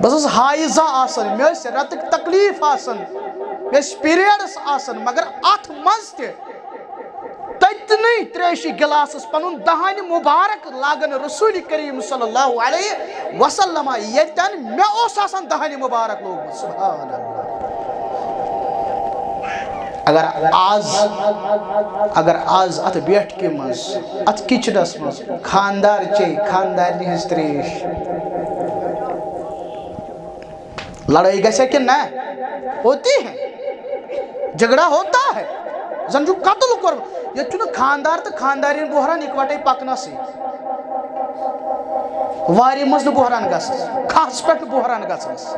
بہٕ ٲسٕس حایضہ آسان، مےٚ ٲسۍ رٮ۪تٕکۍ تکلیٖف آسان، مےٚ ٲسۍ پیریڈس آسان، مگر اتھ منٛز تہِ تٔتنٕے تریشہِ گلاسس پنُن دہانہِ مبارک لاگان رسول کریم صلی اللہ علیہ وسلم، ییٚتٮ۪ن مےٚ اوس آسان دہانہِ مبارک لوگمُت۔ سبحان اللہ۔ اگر آز، اگر آز اتھ بیٹھکہِ منٛز، اتھ کچنس منٛز خاندار چے خاندارنہِ ہٕنٛز تریش، لڑٲے گژھِ کِنہٕ نہ؟ ہوتی ہے، جھگڑا ہوتا ہے، زن چھُ قتل کوٚرمُت۔ ییٚتہِ چھُنہٕ خاندار تہٕ خاندارین بوہران اِکوٹے پکنسٕے۔ وارِ منٛز نہٕ بوہران گژھنس، کھہس پٮ۪ٹھ نہٕ بوہران گژھنس۔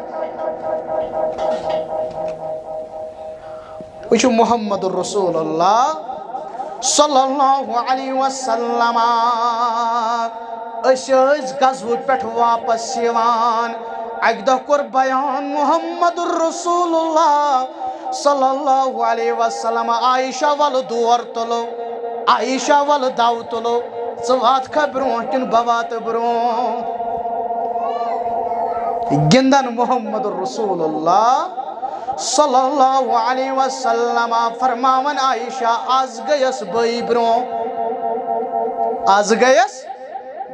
وٕچھِو محمد رسول اللہ صلی اللہ علیہ وسلم، أسۍ ٲسۍ غزوہٕ پٮ۪ٹھ واپس یِوان، اکہِ دۄہ کوٚر بیان محمد رسول اللہ صلی اللہ علیہ وسلم، عائشہ، ولہٕ دور تُلو۔ عائشہ، وَلہٕ دَو تُلو، ژٕ واتکھا برونٛہہ کِنہٕ بہٕ واتہٕ برونٛہہ؟ گِنٛدان محمد رسول اللہ صلی اللہ علیہ وسلم، فرماوان، عائشہ، آز گٔیَس بٕے برونٛہہ، آز گٔیَس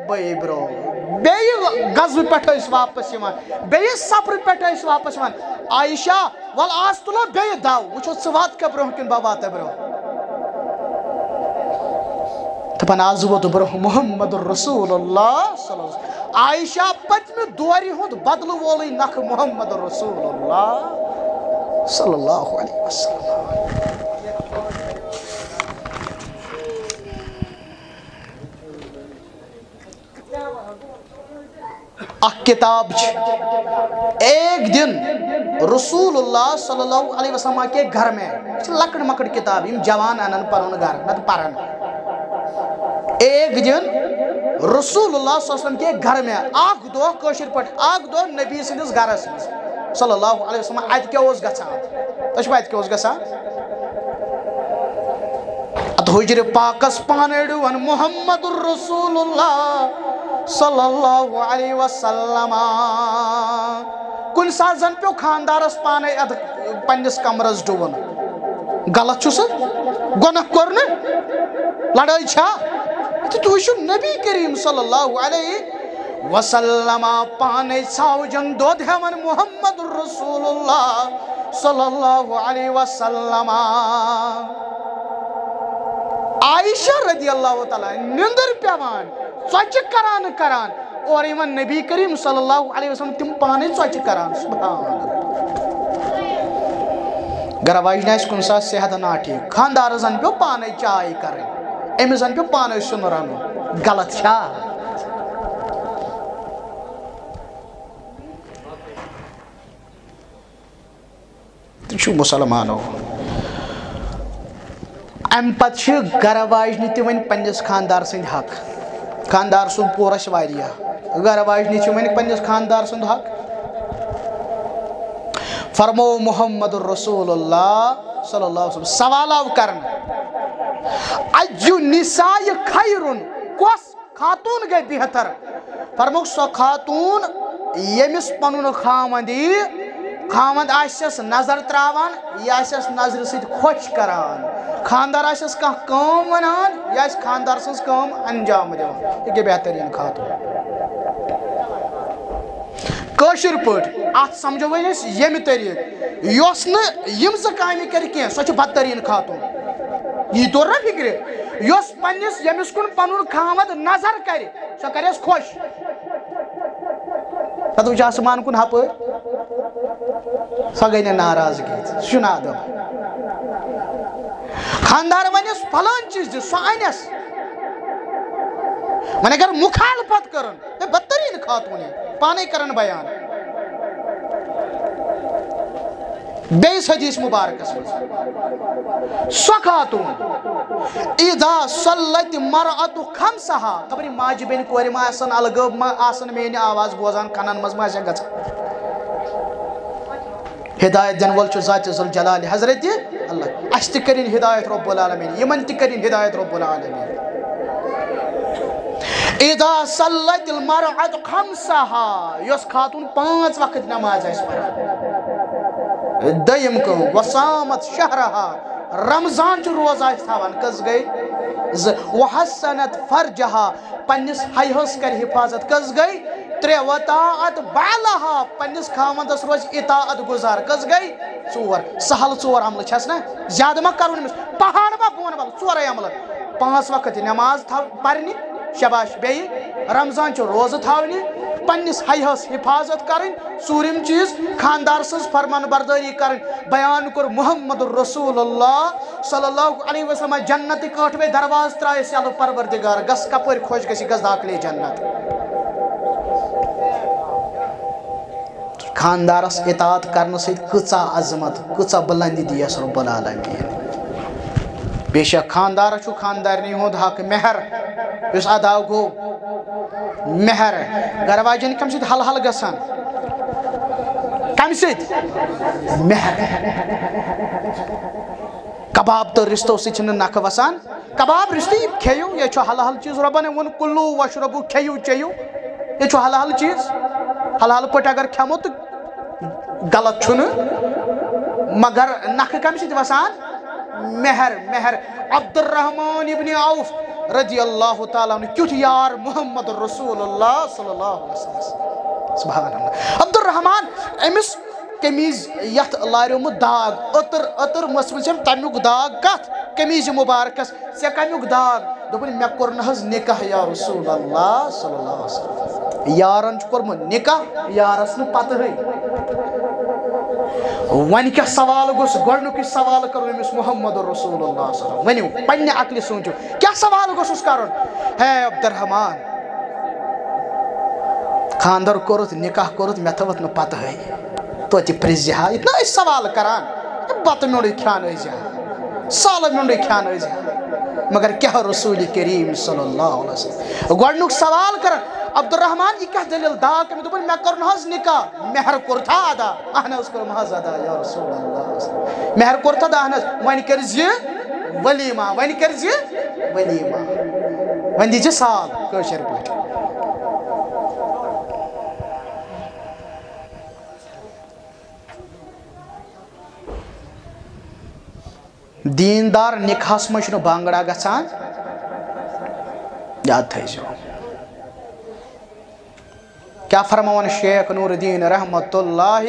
بٕے برونٛہہ۔ بیٚیہِ غزوہٕ پٮ۪ٹھ ٲسۍ واپس یِوان، بیٚیہِ سفرٕ پٮ۪ٹھ ٲسۍ واپس یِوان۔ عائشہ، وَلہٕ آز تُلو بیٚیہِ دَو، وٕچھو ژٕ واتکھا برونٛہہ کِنہٕ بہٕ واتہٕ برونٛہہ۔ دَپان، آز ووت برونٛہہ محمد رسول اللہ صلی اللہ علیہ وسلم۔ عائشہ، پٔتمہِ دورِ ہُنٛد بدلہٕ وولٕے نکھٕ محمد رسول اللہ صلی اللہ علیہ وسلم۔ اکھ کتاب چھِ، ایک دن رسول اللہ صلی اللہ علیہ وسلم کے گھر میں، یہِ چھِ لۄکٕٹ مۄکٕٹ کتاب، یِم جوان انن پنُن گرٕ، نتہٕ پرن۔ ایک دن رسول اللہ صلی اللہ علیہ وسلم کے گھر میں، اکھ دۄہ، کٲشِر پٲٹھۍ، اکھ دۄہ نبی سٕنٛدِس گرس منٛز صلی اللہ علیہ وسلم۔ اتہِ کیٛاہ اوس گژھان؟ تۄہہِ چھُوا اتہِ کیٛاہ اوس گژھان؟ اتھ حجرِ پاکس پانے ڈُوان محمد رسول اللہ صلی اللہ علیہ وسلم۔ کُنہِ ساتہٕ زن پیوٚو خاندارس پانے اتھ پننِس کمرس ڈُوُن۔ غلط چھُ سُہ؟ گۄناہ کوٚر نہٕ؟ لڑٲے چھا؟ تہٕ تُہۍ چھِو نبی کریم صلی اللہ علیہ وسلم پانے ژھاوجن دۄد ہٮ۪وان محمد رسول اللہ صلی اللہ علیہ وسلم۔ عائشہ رضی اللہ تعالیٰ عنہا نِندٕر پٮ۪وان، ژۄچہِ کران کران، اورٕ یِوان نبی کریم صلی اللہ علیہ وسلم، تِم پانے ژۄچہِ کران۔ سبحان اللہ۔ گرٕ واجنہِ آسہِ کُنہِ ساتہٕ صحت ناٹھیٖک، خاندارس زن پیوٚو پانے چاے کرٕنۍ، أمِس زن پیوٚو پانے سیُن رنُن۔ غلط چھا؟ تُہۍ چھِو مُسلمانو۔ اَمہِ پتہٕ چھِ گرٕ واجنہِ تہِ وۄنۍ پننِس خاندار سٕنٛدۍ حق۔ خاندار سُنٛد پوٗرٕ چھِ واریاہ، گرٕ واجنہِ چھِ وۄنۍ پننِس خاندار سُنٛد حق۔ فرموو محمد رسول اللہ صلی اللہ علیہ وسلم، سوال آو کرنہٕ، "أي النساء خير"، کۄس خاتون گٔے بہتر؟ فرمووُکھ، سۄ خاتون ییٚمِس پنُن خاوند یی، خاوند آسٮ۪س نظر تراوان، یہِ آسٮ۪س نظرِ سۭتۍ خۄش کران، خاندار آسٮ۪س کانٛہہ کٲم ونان، یہِ آسہِ خاندار سٕنٛز کٲم انجام دِوان، یہِ گٔے بہتریٖن خاتون۔ کٲشِر پٲٹھۍ اتھ سمجھو وۄنۍ أسۍ ییٚمہِ طریٖقہٕ، یۄس نہٕ یِم زٕ کامہِ کرِ کینٛہہ، سۄ چھِ بدتریٖن خاتون۔ یی توٚر نہ فکرِ؟ یۄس پننِس، ییٚمِس کُن پنُن خاوند نظر کرِ، سۄ کرٮ۪س خۄش۔ پتہٕ وٕچھ آسمان کُن ہپٲرۍ، سۄ گٔے نہٕ ناراضگی، سُہ چھُنہٕ ادب۔ خاندار ونٮ۪س، "فلٲنۍ چیٖز دِ"، سۄ انٮ۪س۔ وۄنۍ اگر مخالفت کٔرٕن، ہے، بدترین خاتون یہِ، پانے کرن بیان۔ بیٚیِس حدیث مبارکس منٛز، سۄ خاتون، "اذا صلت المرأة خمسها"، خبر یہِ ماجہِ بیٚنہِ کورِ ما آسن، الگٲب ما آسن، میٲنۍ آواز بوزان، کنن منٛز ما آسن گژھان۔ ہدایت دِنہٕ وول چھُ ذات ذوالجلال حضرت اللہ۔ اَسہِ تہِ کٔرِن ہدایت رب العالمین، یِمن تہِ کٔرِن ہدایت رب العالمین۔ اذا صلت المرأة خمسها، یۄس خاتون پانٛژھ وقت نماز آسہِ پران۔ دوٚیِم کٲم، وصامت شہرها، رمضان چہِ روزٕ آسہِ تھاوان، کٔژ گٔے؟ زٕ۔ وحصنت فرجها، پننِس حیہس کرِ حفاظت، کٔژ گٔے؟ ترٛےٚ۔ وطاعت بعلها، پننِس خاوندس روزِ اطاعت گزار، کٔژ گٔے؟ ژور۔ سہل ژور عملہٕ چھس نہ؟ زیادٕ ما کرُن أمِس؟ پہاڑ ما بۄن والُن؟ ژورے عملہٕ۔ پانٛژھ وقت نماز تھاو پرنہِ، شاباش۔ بیٚیہِ رمضان چہِ روزٕ تھاونہِ، پننِس حیہس حفاظت کرٕنۍ، ژوٗرِم چیٖز، خاندار سٕنٛز فرمان بردٲری کرٕنۍ۔ بیان کوٚر محمد رسول اللہ صلی اللہ علیہ وسلم، جنت کٲٹھوے دروازٕ ترٛایس یَلہٕ، پروردگار گژھ کپٲرۍ خۄش گژھِ، گژھ داخلے جنت۔ خاندارس اطاعت کرنہٕ سۭتۍ کۭژاہ عظمت، کۭژاہ بلندی دیس رب العالمین۔ بے شک خاندارس چھُ خاندارنی ہُنٛد حق مہر، یُس ادا گوٚو، مہر۔ گرٕ واجٮ۪ن کمہِ سۭتۍ حل حل گژھان؟ کمہِ سۭتۍ؟ مہر۔ کباب تہٕ رِستو سۭتۍ چھِنہٕ نکھٕ وسان۔ کباب رِستہٕ یہِ کھیٚیِو، یہِ چھُ حلال چیٖز۔ رۄبن ووٚن، "کُلوٗ وَشرَبوٗ"، کھیٚیِو چیٚیِو، یہِ چھُ حلال چیٖز۔ حلال پٲٹھۍ اگر کھٮ۪مو تہٕ غلط چھُنہٕ، مگر نکھٕ کمہِ سۭتۍ وسان؟ مہر، مہر۔ عبدالرحمان ابن عوف رضی اللہ تعالیٰ عنہ، کیُتھ یار محمد رسول اللہ صلی اللہ علیہ وسلم۔ سبحان اللہ۔ عبدالرحمان، أمِس قمیٖض یتھ لاریومُت داغ، أتٕر، أتٕر مٔژھمٕژ چھم، تمیُک داغ کتھ؟ قمیٖض مبارکس۔ ژےٚ کمیُک داغ؟ دوٚپُن، "مےٚ کوٚر نہٕ حظ نکاح یا رسول اللہ صلی اللہ علیہ وسلم۔" یارن چھُ کوٚرمُت نکاح، یارس نہٕ پتہٕے۔ وۄنۍ کیٛاہ سوال گوٚژھ؟ گۄڈنیُکُے سوال کرو أمِس محمد رسول اللہ صلی اللہ علیہ وسلم۔ ؤنِو، پننہِ عقلہِ سوٗنٛچِو، کیٛاہ سوال گوٚژھُس کرُن؟ ہے عبدالرحمان، خاندر کوٚرُتھ، نکاح کوٚرُتھ، مےٚ تھٲوٕتھ نہٕ پتہٕے۔ توتہِ پرٛژھزِ ہا، یِتھ نہ أسۍ سوال کران، بتہٕ میوٚنڈُے کھیٛانٲوزِ ہا، سالہٕ میوٚنڈُے کھیٛانٲوزِ ہا۔ مگر کیٛاہ رسول کریم صلی اللہ علیہ وسلم گۄڈنیُک سوال کران، "عبدالرحمان، یہِ کیٛاہ دٔلیٖل؟ داغ کَمہِ؟" دوٚپُن، "مےٚ کوٚر نہٕ حظ نکاح۔" مہر کوٚرتھا ادا؟ اہن حظ کوٚرُم حظ ادا یا رسول اللہ۔ مہر کوٚرتھا ادا؟ اہن حظ۔ وۄنۍ کٔرزِ ولیمہ، وۄنۍ کٔرزِ ولیمہ، وۄنۍ دیٖزِ سال کٲشِر پٲٹھۍ۔ دیٖندار نکاحس منٛز چھُنہٕ بانگڑا گژھان، یاد تھٲیزیو۔ کیٛاہ فرماوان شیخ نور الدین رحمت اللہ؟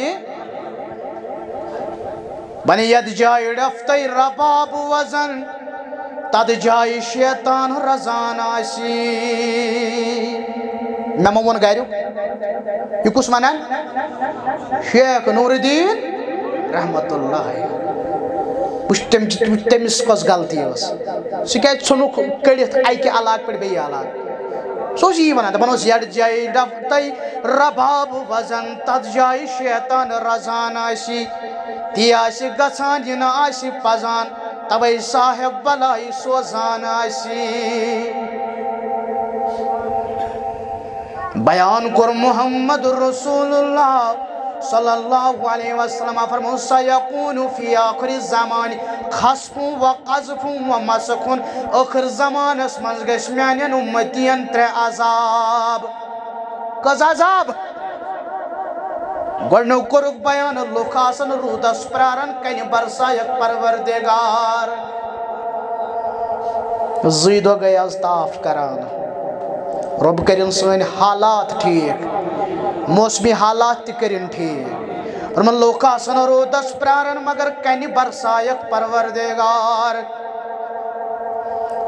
بنہِ یتھ جایہِ ڈفتَے رباب وزن، تتھ جایہِ شیطان رزان آسی۔ مےٚ ما ووٚن گریُک؟ یہِ کُس ونان؟ شیخ نور الدین رحمت اللہ۔ وٕچھ تٔمۍ، وٕچھ تٔمِس کۄس غلطی ٲس۔ سُہ کیٛازِ ژھُنُکھ کٔڑِتھ اکہِ علاقہٕ پٮ۪ٹھ بیٚیہِ علاقہٕ؟ سُہ اوس یی وَنان، دَپان اوس، "یَتھ جایہِ ڈَفتَے رباب وَزَن، تَتھ جایہِ شیطان رَزان آسی، تی آسہِ گژھان، یہِ نہٕ آسہِ پَزان، تَوَے صاحب بَلایہِ سوزان آسی۔" بیان کوٚر محمد رسول اللہ صلی اللہ علیہ وسلم، فرموو، "سیکون فی آخر الزمان خسف و قذف و مسخ"۔ ٲخر زمانس منٛز گژھِ میانٮ۪ن اُمتین ترٛےٚ عذاب۔ کٔژ عذاب؟ گۄڈٕنیُک کوٚرُکھ بیان، لُکھ آسن روٗدس پراران، کنہِ برسایکھ پروردگار۔ زٕے دۄہ گٔے از تاپھ کران۔ رۄب کٔرِن سٲنۍ حالات ٹھیٖک، موسمی حالات تہِ کٔرِن ٹھیٖک۔ فرموو، لُکھ آسن روٗدس پراران، مگر کنہِ برسایکھ پروردگار۔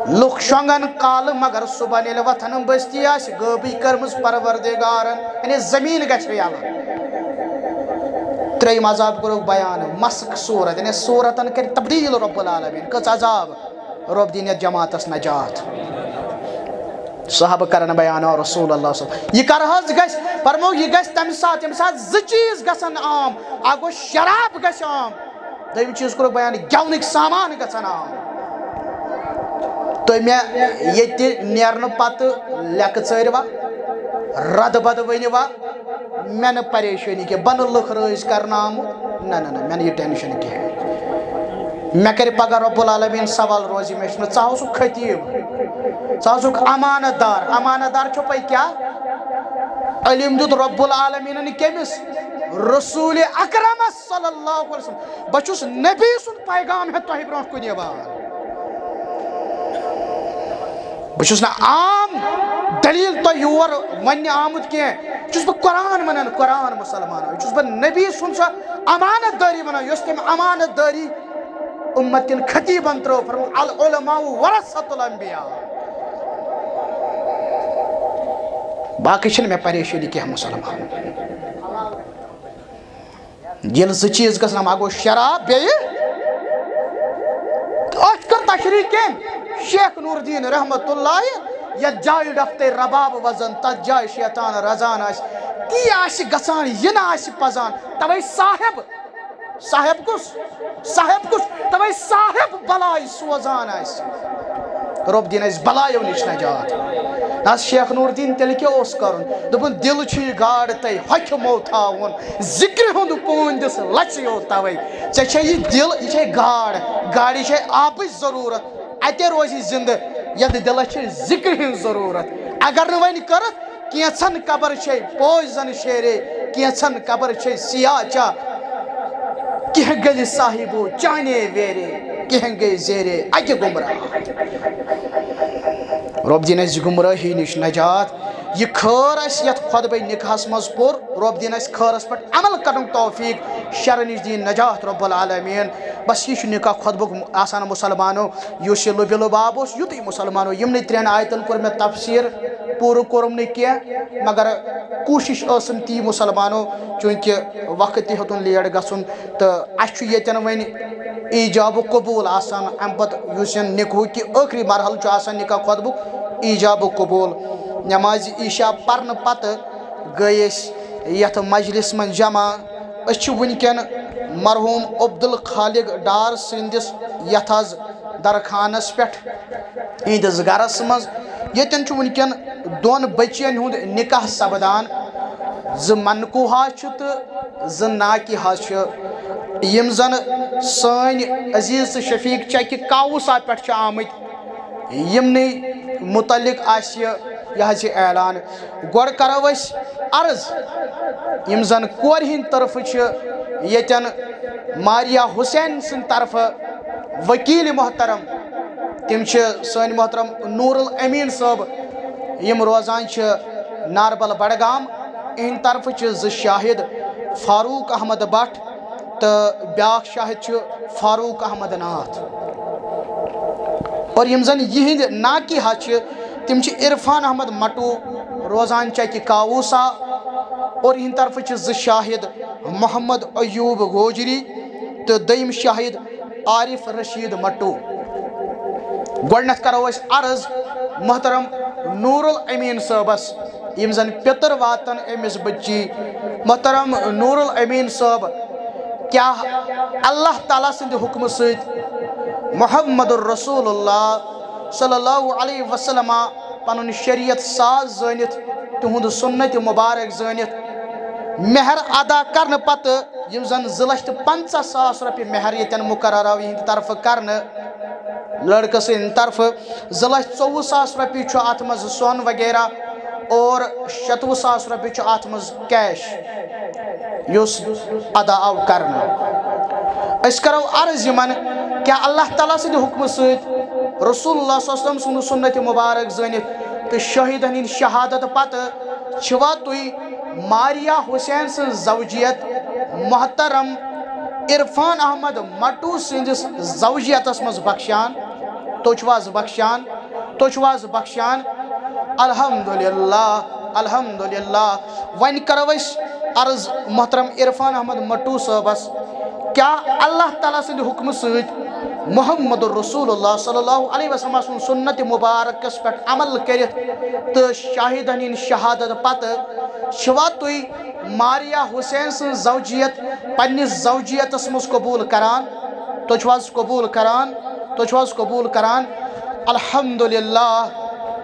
لُکھ شۄنٛگن کالہٕ، مگر صُبحن ییٚلہِ وۄتھن، بستی آسہِ غٲبٕے کٔرمٕژ پروردگارن، یعنی زٔمیٖن گژھِ یَلہٕ۔ ترٛیٚیِم عذاب کوٚرُکھ بیان، مسخ صوٗرت، یعنی صوٗرتن کَرِ تبدیٖل رۄب العالمیٖن۔ کٔژ عذاب؟ رۄب دِیِن یَتھ جماعتس نجات۔ صحابہٕ کرن بیان، آ رسول اللہ صلی اللہ علیہ وسلم، یہِ کر حظ گژھِ؟ فرموو، یہِ گژھِ تَمہِ ساتہٕ، ییٚمہِ ساتہٕ زٕ چیٖز گژھن عام۔ اکھ گوٚو، شراب گژھِ عام، دوٚیِم چیٖز کوٚرُکھ بیان، گٮ۪ونٕکۍ سامان گژھن عام۔ تُہۍ مےٚ ییٚتہِ نیرنہٕ پتہٕ لیٚکہٕ ژٲرۍ وا، ردٕ بدٕ ؤنِو وا، مےٚ نہٕ پریشٲنی کینٛہہ، بہٕ نہٕ لُکھ رٲضۍ کرنہٕ آمُت، نہ، نہ، نہ، مےٚ نہٕ یہِ ٹینشن کینٛہہ۔ مےٚ کرِ پگاہ رب العالمین سوال روزِ، مےٚ چھُنہٕ، ژٕ ہا اوسُکھ خطیٖب، ژٕ ہا اوسُکھ امانت دار، امانت دار چھو پاے کیٛاہ؟ علم دیُت رب العالمینن کٔمِس؟ رسول اکرمس صلی اللہ علیہ وسلم۔ بہٕ چھُس نبی سُنٛد پیغام ہیٚتھ تۄہہِ برونٛٹھ کُن یِوان۔ بہٕ چھُس نہٕ عام دٔلیٖل تۄہہِ یور وَننہِ آمُت کینٛہہ۔ یہِ چھُس بہٕ قرآن وَنان، قرآن مُسلمانو۔ یہِ چھُس بہٕ نبی سُنٛد سۄ امانت دٲری وَنان، یۄس تٔمۍ امانت دٲری اُمتن خطیٖبن ترٲو، فرموو، "العلماء ورثۃ الانبیاء۔" باقٕے چھِنہٕ مےٚ پریشٲنی کینٛہہ مُسلمان۔ ییٚلہِ زٕ چیٖز گژھن، اکھ گوٚو شراب، بیٚیہِ أتھۍ کٔر تشریح کٔمۍ؟ شیخ نور الدین رحمت اللہ، یتھ جایہِ ڈفتَے رباب وزن، تتھ جایہِ شیطان رزان آسہِ، تی آسہِ گژھان، یہِ نہٕ آسہِ پزان۔ توے صاحب، صاحب کُس؟ صاحب کُس؟ توے صاحب بلاے سوزان آسہِ۔ رۄب دِن اَسہِ بلایو نِش نجات۔ از شیخ نور الدین تیٚلہِ کیٛاہ اوس کرُن؟ دوٚپُن، دِل چھُ یہِ گاڈ تۄہہِ ہۄکھِ مو تھاوُن، ذِکرِ ہُنٛد کوٗن دِس لژیو توے۔ ژےٚ چھے یہِ دِل، یہِ چھے گاڈ، گاڈِ چھے آبٕچ ضروٗرت، اتے روزِ یہِ زِندٕ، یتھ دِلس چھے ذِکرِ ہٕنٛز ضروٗرت۔ اگر نہٕ وۄنۍ کٔرٕتھ، کینٛژھن قبر چھے پوش زن شیرے، کینٛژھن قبر چھے سیاہ چاہ۔ کینٛہہ گٔلۍ صاحبو چانے ویرے، کینٛہہ گٔے زیرے اکہِ گمراہ۔ رۄب دِن اَسہِ گمراہی نِش نجات۔ یہِ خٲر اَسہِ یَتھ خطبہ نکاحس منٛز پوٚر، رۄب دِن اَسہِ خٲرس پٮ۪ٹھ عمل کرنُک توفیق، شرن نِش دِن نجات رب العالمین۔ بس یہِ چھُ نکاح خطبُک آسان مُسلمانو، یُس یہِ لُبہِ لُباب اوس، یُتُے مُسلمانو۔ یِمنٕے ترٛٮ۪ن آیتن کوٚر مےٚ تفسیٖر، پوٗرٕ کوٚرُم نہٕ کینٛہہ، مگر کوٗشِش ٲسٕم تی مُسلمانو، چوٗنٛکہِ وقت تہِ ہیوٚتُن لیٹ گژھُن، تہٕ اَسہِ چھُ ییٚتٮ۪ن وۄنۍ ایجاب و قبول آسان۔ اَمہِ پتہٕ یُس زن نکاحُک یہِ ٲخری مرحلہٕ چھُ آسان نکاح خطبُک، ایجاب و قبول۔ نمازِ عشاء پرنہٕ پتہٕ گٔے أسۍ یتھ مجلس منٛز جمع۔ أسۍ چھِ وٕنکٮ۪ن مرحوم عبدالخالق ڈار سٕنٛدِس یتھ حظ درخانس پٮ۪ٹھ، یِہنٛدِس گرس منٛز، ییٚتٮ۪ن چھُ وٕنکٮ۪ن دۄن بٔچین ہُنٛد نکاح سپدان، زٕ منکوحہ چھِ تہٕ زٕ ناکحہ چھِ، یِم زن سٲنۍ عزیز تہٕ شفیق چکہِ کاووسا پٮ۪ٹھ چھِ آمٕتۍ۔ یِمنٕے متعلق آسہِ یہِ، یہِ حظ یہِ اعلان۔ گۄڈٕ کرو أسۍ عرض، یِم زن کورِ ہٕنٛدِ طرفہٕ چھِ، ییٚتٮ۪ن ماریا حسین سٕنٛدِ طرفہٕ وکیل محترم، تِم چھِ سٲنۍ محترم نور الامین صٲب، یِم روزان چھِ ناربل بڈگام۔ اِہِنٛدِ طرفہٕ چھِ زٕ شاہد، فاروق احمد بٹ تہٕ بیٛاکھ شاہد چھُ فاروق احمد ناتھ۔ اور یِم زن یِہِنٛدۍ ناکحہ چھِ، تِم چھِ عرفان احمد مٹو، روزان چکہِ کاووسا۔ اور یِہِنٛدِ طرفہٕ چھِ زٕ شاہد، محمد ایوب گوجری تہٕ دوٚیِم شاہد عارف رشید مٹو۔ گۄڈٕنیتھ کرو أسۍ عرض محترم نور الامین صٲبس، یِم زن پِتر واتن أمِس بچی۔ محترم نور الامین صٲب، کیٛاہ اللہ تعالیٰ سٕنٛدِ حُکمہٕ سۭتۍ محمد رسول اللہ صلی اللہ علیہ وسلم پنُن شریعت ساز زٲنِتھ، تِہُنٛد سُنت مُبارک زٲنِتھ، مہر ادا کرنہٕ پتہٕ یِم زن زٕ لچھ تہٕ پنٛژاہ ساس رۄپیہِ مہر ییٚتٮ۪ن مُقرر آو یِہنٛدِ طرفہٕ کرنہٕ، لڑکہٕ سٕنٛدِ طرفہٕ زٕ لچھ ژوٚوُہ ساس رۄپیہِ چھُ اتھ منٛز سۄن وغیرہ اور شتوُہ ساس رۄپیہِ چھُ اتھ منٛز کیش، یُس ادا آو کرنہٕ۔ أسۍ کرو عرض یِمن، کیٛاہ اللہ تعالیٰ سٕنٛدِ حُکمہٕ سۭتۍ، رسول اللہ صلی اللہ علیہ وسلم سُنٛد سُنت مُبارک زٲنِتھ تہٕ شٲہدن ہٕنٛدِ شہادت پتہٕ چھِوا تُہۍ ماریا حسین سٕنٛز زوجیت محترم عرفان احمد مٹو سٕنٛدِس زوجیتس منٛز بخشان؟ تُہۍ چھِو حظ بخشان؟ تُہۍ چھِو حظ بخشان؟ الحمدللہ، الحمدللہ۔ وۄنۍ کرو أسۍ عرض محترم عرفان احمد مٹو صٲبس، کیٛاہ اللہ تعالیٰ سٕنٛدِ حُکمہٕ سۭتۍ محمد رسول اللہ صلی اللہ علیہ وسلم سُنٛد سُنت مُبارکس پٮ۪ٹھ عمل کٔرِتھ تہٕ شاہدن ہٕنٛدِ شہادت پتہٕ چھِوا تُہۍ ماریا حسین سٕنٛز زوجیت پننِس زوجیتس منٛز قبول کران؟ تُہۍ چھِو حظ قبول کران؟ تُہۍ چھِو حظ قبول کران؟ الحمدللہ،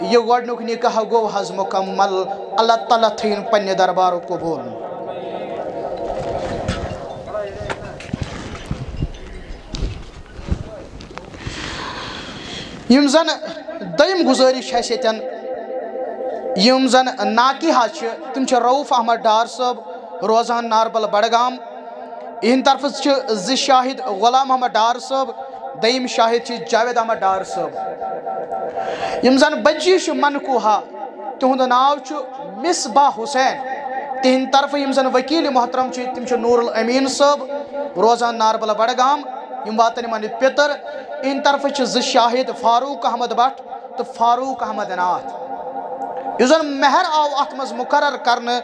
یہِ گۄڈٕنیُک نکاح گوٚو حظ مکمل۔ اللہ تعالیٰ تھٲیِن پننہِ دربارُک قبول۔ یِم زن دوٚیِم گُزٲرِش چھِ اَسہِ ییٚتٮ۪ن، یِم زن ناکحہ چھِ، تِم چھِ رؤف احمد ڈار صٲب، روزان ناربل بڈگام۔ یِہنٛدِ طرفہٕ چھِ زٕ شاہد، غلام محمد ڈار صٲب، دوٚیِم شاہد چھِ جاوید احمد ڈار صٲب۔ یِم زن بچی چھِ منکوحہ، تِہُنٛد ناو چھُ مصباح حسین۔ تِہنٛدِ طرفہٕ یِم زن وکیل محترم چھِ، تِم چھِ نور الامین صٲب، روزان ناربل بڈگام۔ یِم واتن یِمن پِتر۔ اِہنٛدِ طرفہٕ چھِ زٕ شاہد، فاروق احمد بٹ تہٕ فاروق احمد ناتھ۔ یُس زن مہر آو اتھ منٛز مقرر کرنہٕ،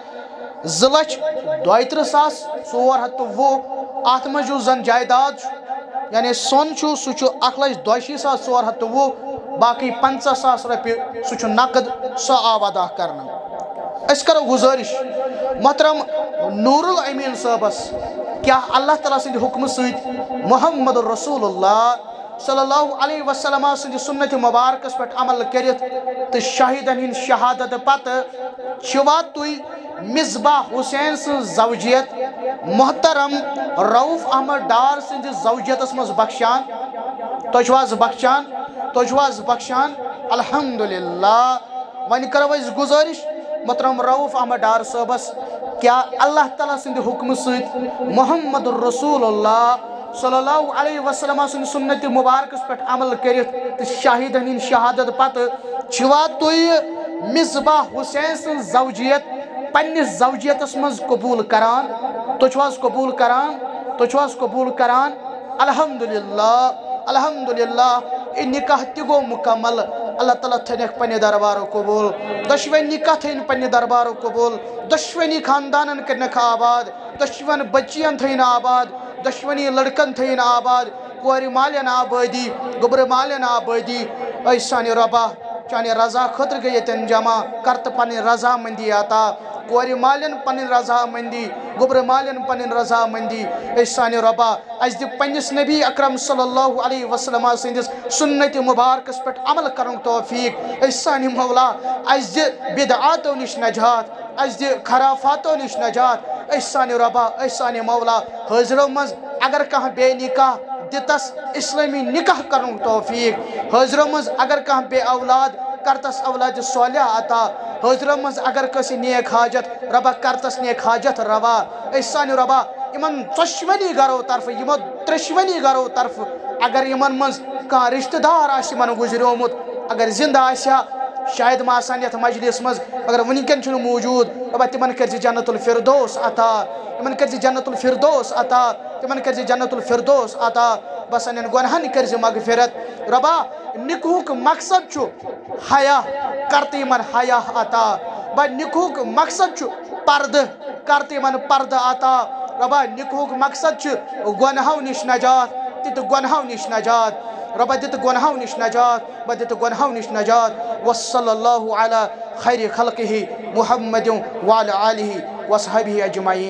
زٕ لچھ دۄیہِ ترٕٛہ ساس ژور ہتھ تہٕ وُہ۔ اتھ منٛز یُس زن جائیداد چھُ، یعنی سۄن چھُ، سُہ چھُ اکھ لچھ دۄیہِ شیٖتھ ساس ژور ہتھ تہٕ وُہ، باقٕے پنٛژاہ ساس رۄپیہِ، سُہ چھُ نقد، سُہ آو ادا کرنہٕ۔ أسۍ کرو گُزٲرِش محترم نور الامین صٲبس، کیٛاہ اللہ تعالیٰ سٕنٛدِ حُکمہٕ سۭتۍ محمد رسول اللہ صلی اللہ علیہ وسلم سٕنٛدِ سُنتِ مُبارکس پٮ۪ٹھ عمل کٔرِتھ تہٕ شاہدن ہٕنٛدِ شہادت پتہٕ چھِوا تُہۍ مصباح حسین سٕنٛز زوجیت محترم رؤف احمد ڈار سٕنٛدِس زوجیتس منٛز بخشان؟ تُہۍ چھِو حظ بخشان؟ تُہۍ چھِو حظ بخشان؟ الحمدللہ۔ وۄنۍ کرو أسۍ گُزٲرِش محترم رؤف احمد ڈار صٲبس، کیا اللہ تعالیٰ سٕنٛدِ حُکمہٕ سۭتۍ محمد رسول اللہ صلی اللہ علیہ وسلم سٕنٛدِ سُنتِ مُبارکس پٮ۪ٹھ عمل کٔرِتھ تہٕ شاہدن ہٕنٛدِ شہادت پتہٕ چھِوا تُہۍ مصباح حسین سٕنٛز زوجیت پننِس زوجیتس منٛز قبول کران؟ تُہۍ چھِو حظ قبول کران؟ تُہۍ چھِو حظ قبول کران؟ الحمدللہ، الحمدللہ، یہِ نکاح تہِ گوٚو مکمل۔ اللہ تعالیٰ تھٲینکھ پننہِ دربارُک قبول۔ دۄشوٕنی نکاح تھٲیِن پننہِ دربارُک قبول۔ دۄشوٕنی خاندانن کٔرنکھ آباد۔ دۄشوٕنۍ بچین تھٲیِن آباد۔ دۄشوٕنی لڑکن تھٲیِن آباد۔ کورِ مالٮ۪ن آبٲدی، گوٚبرٕ مالٮ۪ن آبٲدی۔ اے سانہِ رۄبا، چانہِ رضا خٲطرٕ گٔے ییٚتٮ۪ن جمع، کر تہٕ پنٕنۍ رضامندی عطا۔ کورِ مالٮ۪ن پنٕنۍ رضامندی، گوٚبرٕ مالٮ۪ن پنٕنۍ رضامندی۔ اے سانہِ رۄبا، اسہِ دِ پننِس نبی اکرم صلی اللہ علیہ وسلم سٕنٛدِس سُنتِ مُبارکس پٮ۪ٹھ عمل کرنُک توفیق۔ اے سانہِ مولا، اسہِ دِ بدعاتو نِش نجات، اسہِ دِ خرافاتو نِش نجات۔ اے سانہِ رۄبا، اے سانہِ مولا، حٲضرو منٛز اگر کانٛہہ بے نکاح دِتس اسلٲمی نکاح کرنُک توفیق، حٲضرو منٛز اگر کانٛہہ بے اولاد کرتس اولاد صالح عطا، حٲضرو منٛز اگر کٲنٛسہِ نیک حاجت، رۄبا کرتس نیک حاجت روا۔ اے سانہِ رۄبا، یِمن ژۄشوٕنی گرو طرفہٕ، یِمو ترٛیشوٕنی گرو طرفہٕ اگر یِمن منٛز کانٛہہ رشتہٕ دار آسہِ یِمن گُزریومُت، اگر زندٕ آسہِ ہا، شاید ما آسہِ ہن یتھ مجلس منٛز، مگر وٕنکٮ۪ن چھُنہٕ موجود۔ رۄبا تِمن کٔرزِ جنت الفردوس عطا، تِمن کٔرزِ جنت الفردوس عطا، تِمن کٔرزِ جنت الفردوس عطا۔ بس سانٮ۪ن گۄنہن کٔرزِ مغفرت۔ رۄبا، نکاحُک مقصد چھُ حیا، کر تہٕ یِمن حیا عطا۔ با نکاحُک مقصد چھُ پردٕ، کر تہٕ یِمن پردٕ عطا۔ رۄبا نکاحُک مقصد چھُ گۄنہو نِش نجات، تہِ تہٕ گۄنہو نِش نجات۔ رۄبا دِ تہٕ گۄنہو نِش نجات، رۄبا دِ تہٕ گۄنہو نِش نجات۔ وصلی اللہ علی خیر خلقہ محمد وعلی آلہ وصحبہ اجمعین۔